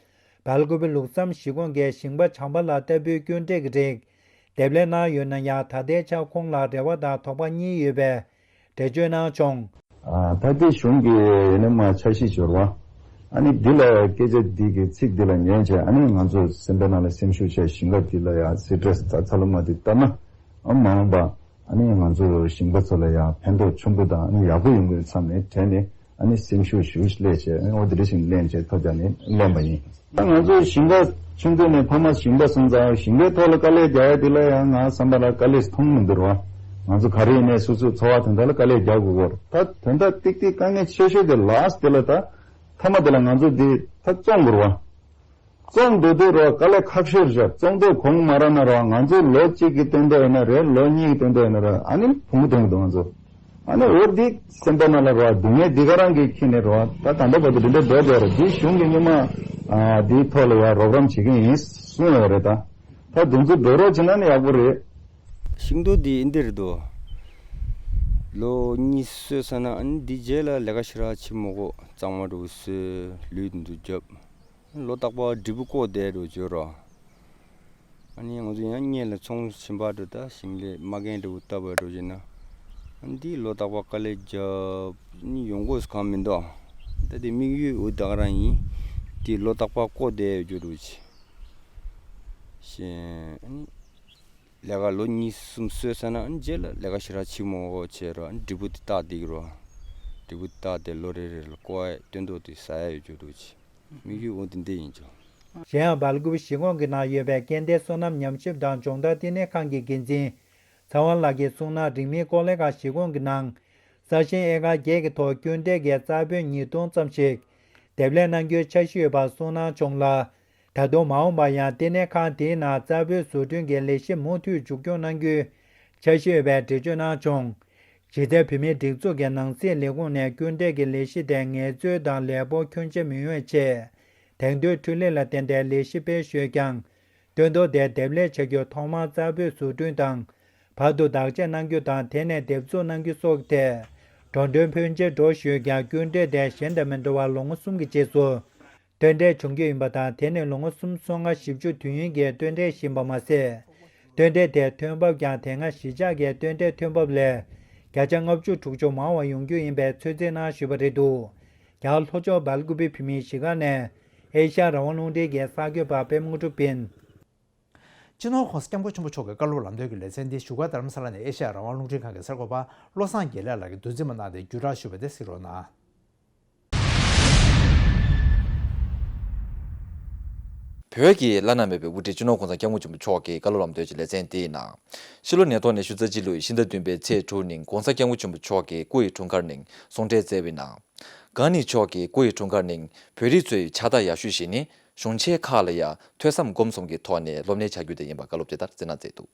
སྦེལ་ཀོབ་ལུགས་བསམ་གཞིས་ཁོངས་ཀྱི་ཞིང་པ་བྱམས་པ་ལགས་ལྟ་བུའི་སྐྱོན་འབྲས་ཀྱི་རིགས་འདེབས་ལེན་གནང་ཡོད་ན་ཡང་། ད་ལྟའི་ཆར་ཁོང་ལ་རེ་བ་དང་དོགས་པ་གཉིས་ཡོད་པའི་འགྲེལ་བརྗོད་གནང་བྱུང་། ཨ་ད་ལྟའི་གཞུང་གི་ཡིན་ན་མ་འཆར་གཞི་འབྱོར་བ། ཨ་ནི་འདི་ལ་སྐད་ཆ་འདི་གི་ཚིག་འདི་ལ་ཉན་བྱས། ཨ་ནི་ང་ཚོ་སེམས་པའི་ནང་ལ་སེམས་ཤུགས་ཆེ། ཞིང་ཁ་འདི་ལ་ཡང་སི་ཊེ་སི་ད་ཚ་ལུ་མ་འདི་བཏབ་ན། ཨ་མ་འོངས་པ་ཨ་ནི་ང་ཚོ་ཞིང་པ་ཚོ་ལ་ཡང་ཕན་ཐོགས་ཆེན་པོ་དང་ཨ་ནི་ཡག་པོ་ཡོང་གི་ཡོད་བསམ་ནས་དྲན་ནས། ཨ་ནི་སེམས་ཤུགས་ཞེ་པོ་ཅིག་སླེབས་བྱས། ཨ་ནི་འོ་དེ་འདྲ་ཞིག་ལེན་བྱས་ཐོ་རྒྱག་ནས་ལེན་པ་ཡིན། ད་ང་ཚོ་ཞིང་ཁ་ཆུང་དུས་ནས་ཕ་མ་ཞིང་པ་སོང་ཙང་ཞིང་ཁའི་ཐོག་ལ་དཀའ་ལས་རྒྱག་ཡ་དེ་ལ་ཡང་ང་བསམ་པ་ལ་དཀའ་ལས་མཐོང་མི་འདུག་རོ། ང་ཚོ་ག་རེ་ཡིན་ནའི་སོ་སོའི་འཚོ་བ་དོན་དག་ལ་དཀའ་ལས་རྒྱག་དགོས་གོ། ད་དོན་དག་ཏིག་ཏིག་དཀའ་ངལ་ཆེ་ཤོས་དེ་ལཱསི་དེ་ལ། ད་མཐའ་མ་དེ་ལ་ང་ཚོ་དེ་ད་བཙོང་དགོས་རོ། བཙོང་འདོད་དུས་རོ་དཀའ་ལས་ཁག་ཤོས་རེད། བཙོང་འདོད་གོང་མ་རག་ན་རོ། ང་ཚོ་ལོ་གཅིག་གི་སྟོན་ཐོག་ཡིན་ན་རེད། ལོ་གཉིས་ཀྱི་སྟོན་ཐོག་ཡིན་ན་རེད། ཨ་ནི་བུ་མོ་དོན་གྱི་འདུག་ང་ཚོ། ཨ་ནི་འོ་འདི་སེམས་པ་ནང་ལ་རོ་སྡུག་བསྔལ་འདི་ག་རང་གིས་ཁྱེར་ནས་རོ། ད་ད་ལྟ་བར་དུ་འདི་འདྲ་འགྲོ་བསྡད་རེད། འདི་གཞུང་གི་སྔོན་མ་ཨ་འདིའི་ཐོག་ལ་ཡང་རོགས་རམ་བྱེད་ཀྱི་ཡིན་གསུངས་ཡོད་རེད། ད་ད་དེ་ཚོ་འགྲོ་རོགས་བྱེད་ན་ནི་ཡག་པོ་རེད། ཤིང་ཏོག་འདི་འདི་རེད་དོ། ལོ་གཉིས་གསོས་ས་ན་ཨ་ནི་འདི་རྗེས་ལ་ལས་ཀ་ཞེ་དྲག་བྱེད་མི་དགོས། གཙང་མ་འདྲ་བོ་བཟོས། ལུད་འདི་རྒྱབ། ལོ་རྟག་པར་འབྲས་བུ་བཀོག་བསྡད་འགྲོ་བརྗོད་རོ། ཨ་ནི་ང་ཚོ་ཡང་སྔོན་ལ་ཚོང་ཞིང་པ་འདྲ་ད་ཞིང་ལས་མ་རྒན་འདྲ་བོ་ལྟ་བར་འགྲོ་བྱས་ན། ཨ་ནི་འདི་ལོ་རྟག་པར་དཀའ་ལས་རྒྱབ། ཨ་ནི་ཡོང་སྒོ་གང་མི་འདུག་ད་དེ་དམིགས་ཡུལ་འོ་ད་ག་རང་ཡིན། དེ་ལོ་རྟག་པར་བཀོག་བསྡད་ཡོད་རྒྱུ་འདྲ་བོ་བྱས། ཤེས། ཨ་ནི་ལས་ཀ་ལོ་གཉིས་གསུམ་གསོས་ས་ན། ཨ་ནི་རྗེས་ལ་ལས་ཀ་ཞེ་དྲག་བྱེད་མ་དགོས་བྱས་རོ། ཨ་ནི་འབྲས་བུ་དེ་བཏགས་བསྡད་ཀྱི་རོ། འབྲས་བུ་བཏགས་ཏེ་ལོ་རེ་རེ་ལ་བཀོག་ཡས་སྟོན་ཐོག་དེ་ཟ་ཡས་ཡོད་རྒྱུ་འདྲ་བོ་བྱས། དམིགས་ཡུལ་འོ་དེ་འདི་ཡིན་ཀྱང་། གཞན་ཡང་སྦེལ་ཀོབ་གཞིས་ཁོངས་ཀྱི་ནང་ཡོད་པའི་སྐྱེ་ལྡན་སོ་ནམ་ཉམས་ཞིབ་དང་སྦྱོང་བརྡར་ལྟེ་གནས་ཁང་གི་འགན་འཛིན་ཚེ་དབང་ལགས་ཀྱིས་གསུངས་ན། རིང་མིན་ཀོ་ལི་གྷལ་གཞིས་ཁོངས་ཀྱི་ནང་ས་ཞིང་ཨེ་ཀར་བརྒྱད་ཀྱི་ཐོག་སྐྱོན་འབྲས་ཀྱི་རྩ་འབོར་ཉིས་སྟོང་ཙམ་ཞིག་འདེབས་ལེན་གནང་རྒྱུའི་འཆར་གཞི་ཡོད་པ་གསུངས་གནང་བྱུང་ལ། ད་དུང་མ་འོངས་པར་ཡང་ལྟེ་གནས་ཁང་དེའི་ནང་རྩ་འབོར་བཟོ་སྐྲུན་གྱི་ལས་གཞི་མུ་མཐུད་མཇུག་སྐྱོང་གནང་རྒྱུའི་འཆར་གཞི་ཡོད་པའི་འགྲེལ་བརྗོད་གནང་བྱུང་། གཞི་རྩའི་བོད་མིའི་སྒྲིག་འཛུགས་ཀྱི་ནང་སྲིད་ལས་ཁུངས་ནས་སྐྱོན་འབྲས་ཀྱི་ལས་གཞི་དེ་ངལ་རྩོལ་དང་ལས་སྤོར་ཁྱོན་ཆེ་མི་ཡོང་བའི་ཆེད། དེང་དུས་འཕྲུལ་ལས་ལ་བརྟེན་ཏེ་ལས་གཞི་སྤེལ་ཞུས་ཀྱང་། སྟོན་ཐོག་དེ་འདེབས་ལས་བྱ་རྒྱུར་ཐོག་མར་རྩ་འབོར་བཟོ་སྐྲུན་དང་། བར་དུ་བདག་གཅེས་གནང་རྒྱུ་དང་། དེ་ནས་འདེབས་འཛུགས་གནང་རྒྱུ་སོགས་ཀྱི་ཐད། འགྲོ་གྲོན་ཕོན་ཆེ་འགྲོ་ཞུས་ཀྱང་། སྐྱོན་འབྲས་དེ་གཞན་དང་མི་འདྲ་བར་ལོ་ངོ་གསུམ་གྱི་རྗེས་སུ་ཐོན་འབྲས་བྱུང་རྒྱུ་ཡིན་པ་དང་། དེ་ནི་ལོ་ངོ་གསུམ། སོ་ལྔ། བཞི་བཅུ་དུས་ཡུན་གྱི་ཐོན་འབྲས་ཡིན་པ་མ་ཟད། ཐོན་འབྲས་དེ་ཐོན་འབབ་ཀྱང་དེ་སྔ་གཞིས་ཆགས་ཀྱི་ཐོན་འབྲས་ཐོན་འབབ་ལས་བརྒྱ་ཆ་ལྔ་བཅུ་དྲུག་ཅུ་མང་བ་ཡོང་རྒྱུ་ཡིན་པའི་ཚོད་རྩིས་གནང་ཞུས་པ་རེད་འདུག་རྒྱ་གར་ལྷོ་ཕྱོགས་སྦེལ་ཀུ་པེ་བོད་མིའི་གཞིས་ཁང་ནས་ཨེ་ཤ་ཡ་རང་དབང་རླུང་འཕྲིན་གྱི་གསར་འགོད་པ་པད་མ་དངོས་གྲུབ་ཡིན། སྤྱི་ནོར་༸གོང་ས་༸སྐྱབས་མགོན་ཆེན་པོ་མཆོག་གི་བཀའ་སློབ་ལམ་སྟོན་གྱི་ལེ་ཚན་འདི་བཞུགས་སྒར་རྡ་རམ་ས་ལ་ནས་ཨེ་ཤ་ཡ་རང་དབང་རླུང་འཕྲིན་ཁང་གི་གསར་འགོད་པ་བློ་བཟང་དགེ་ལེགས་ལགས་ཀྱིས་མདོ་འཛིན་པ་གནང་སྟེ་བརྒྱུད་བསྒྲགས་ཞུས་པ་དེ་གཟིགས་རོགས་གནང་། བོད་ཀྱི་བླ་ན་མེད་པའི་དབུ་ཁྲིད་སྤྱི་ནོར་༸གོང་ས་༸སྐྱབས་མགོན་ཆེན་པོ་མཆོག་གི་བཀའ་སློབ་ལམ་སྟོན་གྱི་ལེ་ཚན་དེའི་ནང་། ཕྱི་ལོ་ཉིས་སྟོང་ཉི་ཤུ་རྩ་གཅིག་ལོའི་ཕྱི་ཟླ་བདུན་པའི་ཚེས་དྲུག་ཉིན་༸གོང་ས་༸སྐྱབས་མགོན་ཆེན་པོ་མཆོག་གིས་སྐུ་ཡི་འཁྲུངས་སྐར་ཉིན་གསུང་གྲོས་བསྩལ་བའི་ནང་། གང་ཉིད་མཆོག་གིས་སྐུ་ཡི་འཁྲུངས་སྐར་ཉིན་བོད་རིགས་ཚོའི་ཕྱག་རྟགས་ཡག་ཤོས་ཤིག་ནི། གཞུང་ཆེན་ཁག་ལ་ཡང་ཐོས་བསམ་སྒོམ་གསུམ་གྱི་ཐོག་ནས་སློབ་གཉེར་བྱ་རྒྱུ་དེ་ཡིན་པ་བཀའ་སློབ་དེ་ལྟར་སྩལ་གནང་མཛད་འདུག་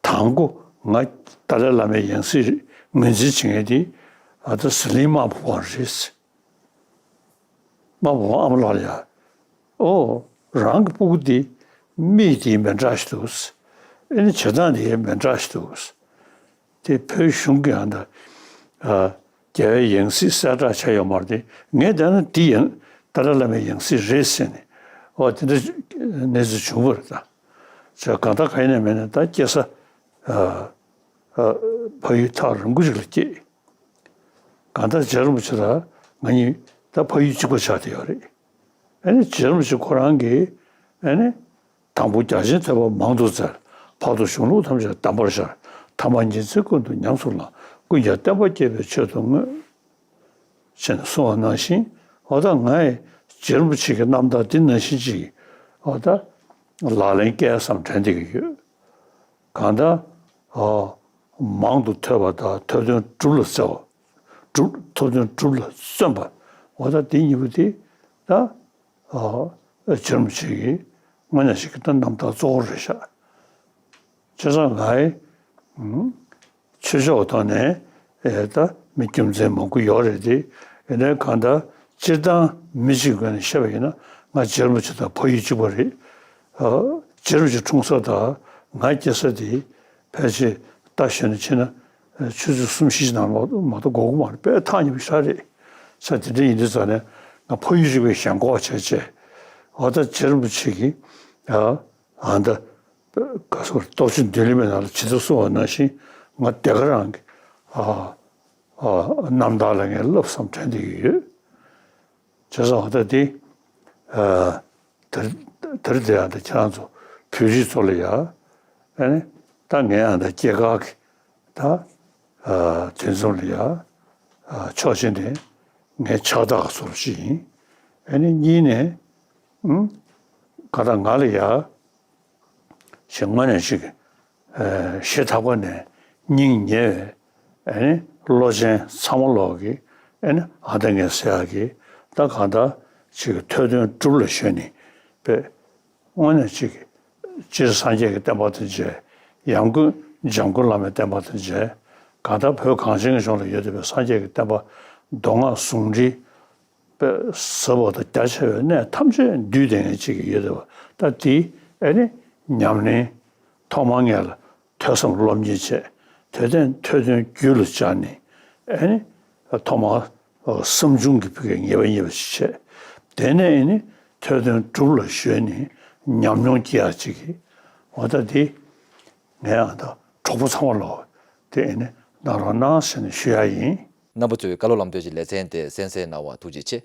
དང་པོ་ང་ཏཱ་ལའི་བླ་མའི་ཡང་སྲིད་ངོས་འཛིན་བྱེད་མཁན་དེ་ཨ་ད་ཟི་ལིང་དམར་པོ་བང་རེད། དམར་པོ་བང་ཨ་མ་ལགས་ལ་ཡ། ཨོ། རང་གི་སྤུ་གུ་དེ་མིག་དེ་མི་འདྲ་ཞིག་འདུག་ཨེ་ནི་བྱེད་སྟངས་དེ་མི་འདྲ་ཞིག་འདུག་དེ་བོད་གཞུང་གི་ཨ་ད། ཨ། རྒྱལ་བའི་ཡང་སྲིད་གསལ་བསྒྲགས་བྱས་ཡོད་མ་རེད་དེ། ངས་བལྟས་ན་འདི་ཡང་ཏཱ་ལའི་བླ་མའི་ཡང་སྲིད་རེད་ཟེར་ནས། ཨོ་དེ་འདྲ་གནས་ཚུལ་བྱུང་བ་རེད་ད། ཅེས་གང་ལྟར་གང་ཡིན་ནས་མིན་ནས་ད་སྐྱེ་ས། ཨ། ཨ། ཕ་ཡུལ་ཐག་རིང་པོ་ཞིག་ལ་སྐྱེས། གང་ལྟར་རྗེ་རིན་པོ་ཆེ་དང་ང་གཉིས་ད་ཕ་ཡུལ་གཅིག་པ་ཆགས་བསྡད་ཡོད་རེད། ཨ་ནི་རྗེ་རིན་པོ་ཆེ་ཁོ་རང་གིས་ཨ་ནི། དང་པོ་རྒྱ་ཆེན་ཐོས་པ་མང་དུ་བཙལ། བར་དུ་གཞུང་ལུགས་ཐམས་ཅད་གདམས་པར་ཤར། ཐ་མ་ཉིན་མཚན་ཀུན་ཏུ་ཉམས་སུ་བླངས། ཀུན་ཀྱང་བསྟན་པ་རྒྱས་པའི་ཆེད་དུ་བསྔོས། ཞེས་གསུངས་པ་ནང་བཞིན། འོ་ད་ང་ཡི་རྗེ་རིན་པོ་ཆེ་གི་རྣམ་ཐར་འདི་ནང་བཞིན་ཅིག་འོ་ད་ལག་ལེན་བཀལ་བསམ་དྲན་བསྡད་ཀྱི་ཡོད། གང་ལྟར། ཨོ། མང་དུ་ཐོས་པ་དང་ཐོས་དོན་སྒྲུབ་ལ་བརྩོན་པ། སྒྲུབ་ཐོས་དོན་སྒྲུབ་ལ་བརྩོན་པ། འོ་ད་འདི་གཉིས་པོ་དེ་ད། ཨོ། རྗེ་རིན་པོ་ཆེ་གི་དངོས་གནས་ཞིག་གི་ད་རྣམ་ཐར་གཙོ་བོ་རེད་ཤག་བྱས་ཙང་ང་ཡི་ཆོས་ཕྱོགས་ཐོག་ནས་ད་མི་རྒྱུ་མཚན་མང་པོ་ཡོད་རེད་དེ། ཡིན་ནའི་གང་ལྟར་སྤྱིར་བཏང་མི་གཅིག་ངོས་ནས་བཤད་པ་ཡིན་ན། ང་རྗེ་རིན་པོ་ཆེ་དང་ཕ་ཡུལ་གཅིག་པ་རེད། རྗེ་རིན་པོ་ཆེ་འཁྲུངས་ས་དང་ང་སྐྱེས་ས་དེ་ཕལ་ཆེར་རྟ་ཞོན་ནས་ཕྱིན་ན་ཆུ་ཚོད་གསུམ་བཞི་ནང་མ་གཏོགས་འགོར་གི་མ་རེད། དཔེ་ཐག་ཉེ་པོ་ཞིག་རེད། ས་དེ་འདྲ་ཡིན་དུས་ཙང་ནས་ང་ཕ་ཡུལ་གཅིག་པའི་ཞེན་ཁོག་བྱས་བྱས། འོ་ད་རྗེ་རིན་པོ་ཆེ་གིས་ཨ་ད་ག་སོ་སྟོབས་ཆེན་མདུན་ལེགས་མའི་ནང་ལ་ཇི་ལྟར་གསུངས་པ་ནང་བཞིན་ང་དེ་ག་རང་གི་ཨ་ཨ་རྣམ་ཐར་ལ་ངས་བསླབ་བསམ་དྲན་བསྡད་ཀྱི་ཡོད། བྱས་ཙང་ད་དེ་ཨ་དེར་དེར་དེ་ཡང་ད་ཁྱེད་རང་ཚོ་བོད་རིགས་ཚོ་ལ་ཡ། ཨ་ནི་ད་ངས་ཡང་ད་སྐྱེས་སྐར་གྱི་ད་ཨ་དུས་མཚམས་ལ་ཡ། ཨ་ཆོག་མཆན་དེ་ངའི་ཕྱག་རྟགས་བཟོ་འདྲ་ཞིག་ཡིན། ཨ་ནི་གཉིས་ནས་ཨུམ་ག་ད་ང་ལ་ཡ། ཞེས་དངོས་གནས་ཅིག་ཨ་ཞེ་ཐག་པ་ནས་སྙིང་ཉེ་བའི་ཨ་ནི་བློ་ཅན་ཚང་མ་ལོག་གི་ཨ་ནི་ཨ་ད་ངས་ཟེར་ཡག་གི་ད་གང་ལྟར་ཅིག་ཐོས་དོན་གྲུབ་ལ་ཞོན་ནས་པས། དངོས་གནས་ཅིག་སྤྱིར་སངས་རྒྱས་ཀྱི་བསྟན་པ་དང་མཇལ། ཡང་སྒོས་འཇམ་མགོན་བླ་མའི་བསྟན་པ་དང་མཇལ། གང་ལྟར་བོད་གངས་ཅན་གྱི་ལྗོངས་ལ་ཡོད་བསྡད་པའི་སངས་རྒྱས་ཀྱི་བསྟན་པ་མདོ་སྔགས་ཟུང་འབྲེལ་པའི་ཟབ་པ་དང་རྒྱ་ཆེ་བའི་གནས་ཐམས་ཅད་འདུས་བསྡད་མཁན་ཅིག་ཡོད་བསྡད་པ། ད་དེ་ཨ་ནི་ཉམས་ལེན་ཐོག་མར་ངས་ལ་ཐོས་བསམ་སློབ་གཉེར་བྱས། ཐོས་དོན་ཐོས་དོན་རྒྱུད་ལ་སྦྱར་ནས་ཨ་ནི་ཐོག་མར་བསམ་བྱུང་གི་ཕ་གིའི་ངེས་པ་རྙེད་པ་ཞིག་བྱས། དེ་ནས་ཨ་ནི་ཐོས་དོན་གྲུབ་ལ་ཞོན་ནས་ཉམས་མྱོང་སྐྱེ་ཡག་ཅིག་གི་འོ་ད་དེ་ངས་ཨ་ད་གྲོགས་པོ་ཚང་མ་ལོག་དེ་ཨ་ནི་གནང་རོགས་གནང་ཟེར་ནས་ཞུ་ཡག་ཡིན། རྣམ་པ་ཚོས་བཀའ་སློབ་ལམ་སྟོན་གྱི་ལེ་ཚན་དེ་གསན་གཟིགས་གནང་བར་ཐུགས་རྗེ་ཆེ།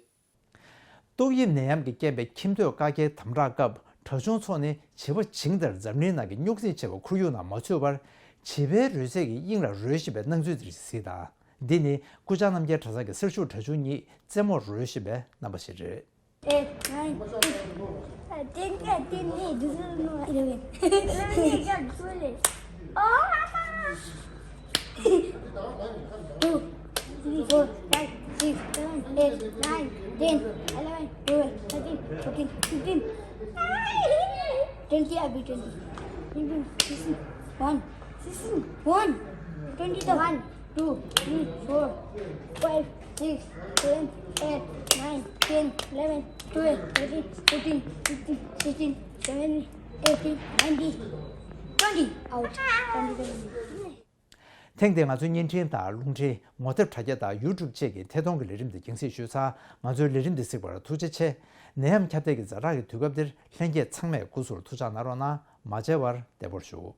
ཏོག་དབྱིབས་ནད་ཡམས་ཀྱི་རྐྱེན་པས་ཁྱིམ་ཐོག་བཀག་རྒྱའི་དམ་དྲག་སྐབས་གྲྭ་ཆུང་ཚོ་ནི་བྱིས་པ་བྱིངས་ལྟར་འཛམ་གླིང་ནང་གི་རྙོག་འཛིང་ཆེ་བ་ཁོར་ཡུག་ནང་མ་ཚུད་པར་བྱིས་པའི་རོལ་རྩེད་ཀྱི་དབྱིངས་ལ་རོལ་བཞིན་པའི་སྣང་ཚུལ་དེ་གཟིགས་དང་། འདི་ནི་སྐུ་བཅར་རྣམ་རྒྱལ་གྲྭ་ཚང་གི་གསེར་ཞུ་གྲྭ་ཆུང་གཉིས་རྩེད་མོར་རོལ་བཞིན་པའི་རྣམ་པ་ཞིག་རེད། Eight, nine, ten, ten, eight, this is no eleven. Oh, two, three, four, five, six, seven, eight, nine, ten, eleven, twelve, thirteen, fourteen, fifteen, twenty, I be twenty. Fifteen, sixteen, one, sixteen, one, twenty, one, two, three, four, five, six, seven, eight, nine, ten, eleven, twelve, thirteen, fourteen, fifteen, sixteen, seventeen, eighteen, nineteen, twenty, out. Twenty, twenty. ཐེངས་འདིའི་ང་ཚོའི་བརྙན་འཕྲིན་དང་རླུང་འཕྲིན། ངོ་དེབ་དྲ་རྒྱ་དང་ཡུ་ཊུབ་བཅས་ཀྱི་ཐད་གཏོང་གི་ལས་རིམ་འདི་རྒྱང་སྲིང་ཞུས་ཚར། ང་ཚོའི་ལས་རིམ་འདི་གཟིགས་པར་ཐུགས་རྗེ་ཆེ། ནད་ཡམས་ཁྱབ་གདལ་གྱི་ཛ་དྲག་གི་དུས་སྐབས་འདིར་ལྷན་རྒྱས་ཚང་མས་སྐུ་གཟུགས་ཐུགས་ཅག་གནང་རོགས་གནང་། མ་མཇལ་བར་བདེ་པོར་བཞུགས།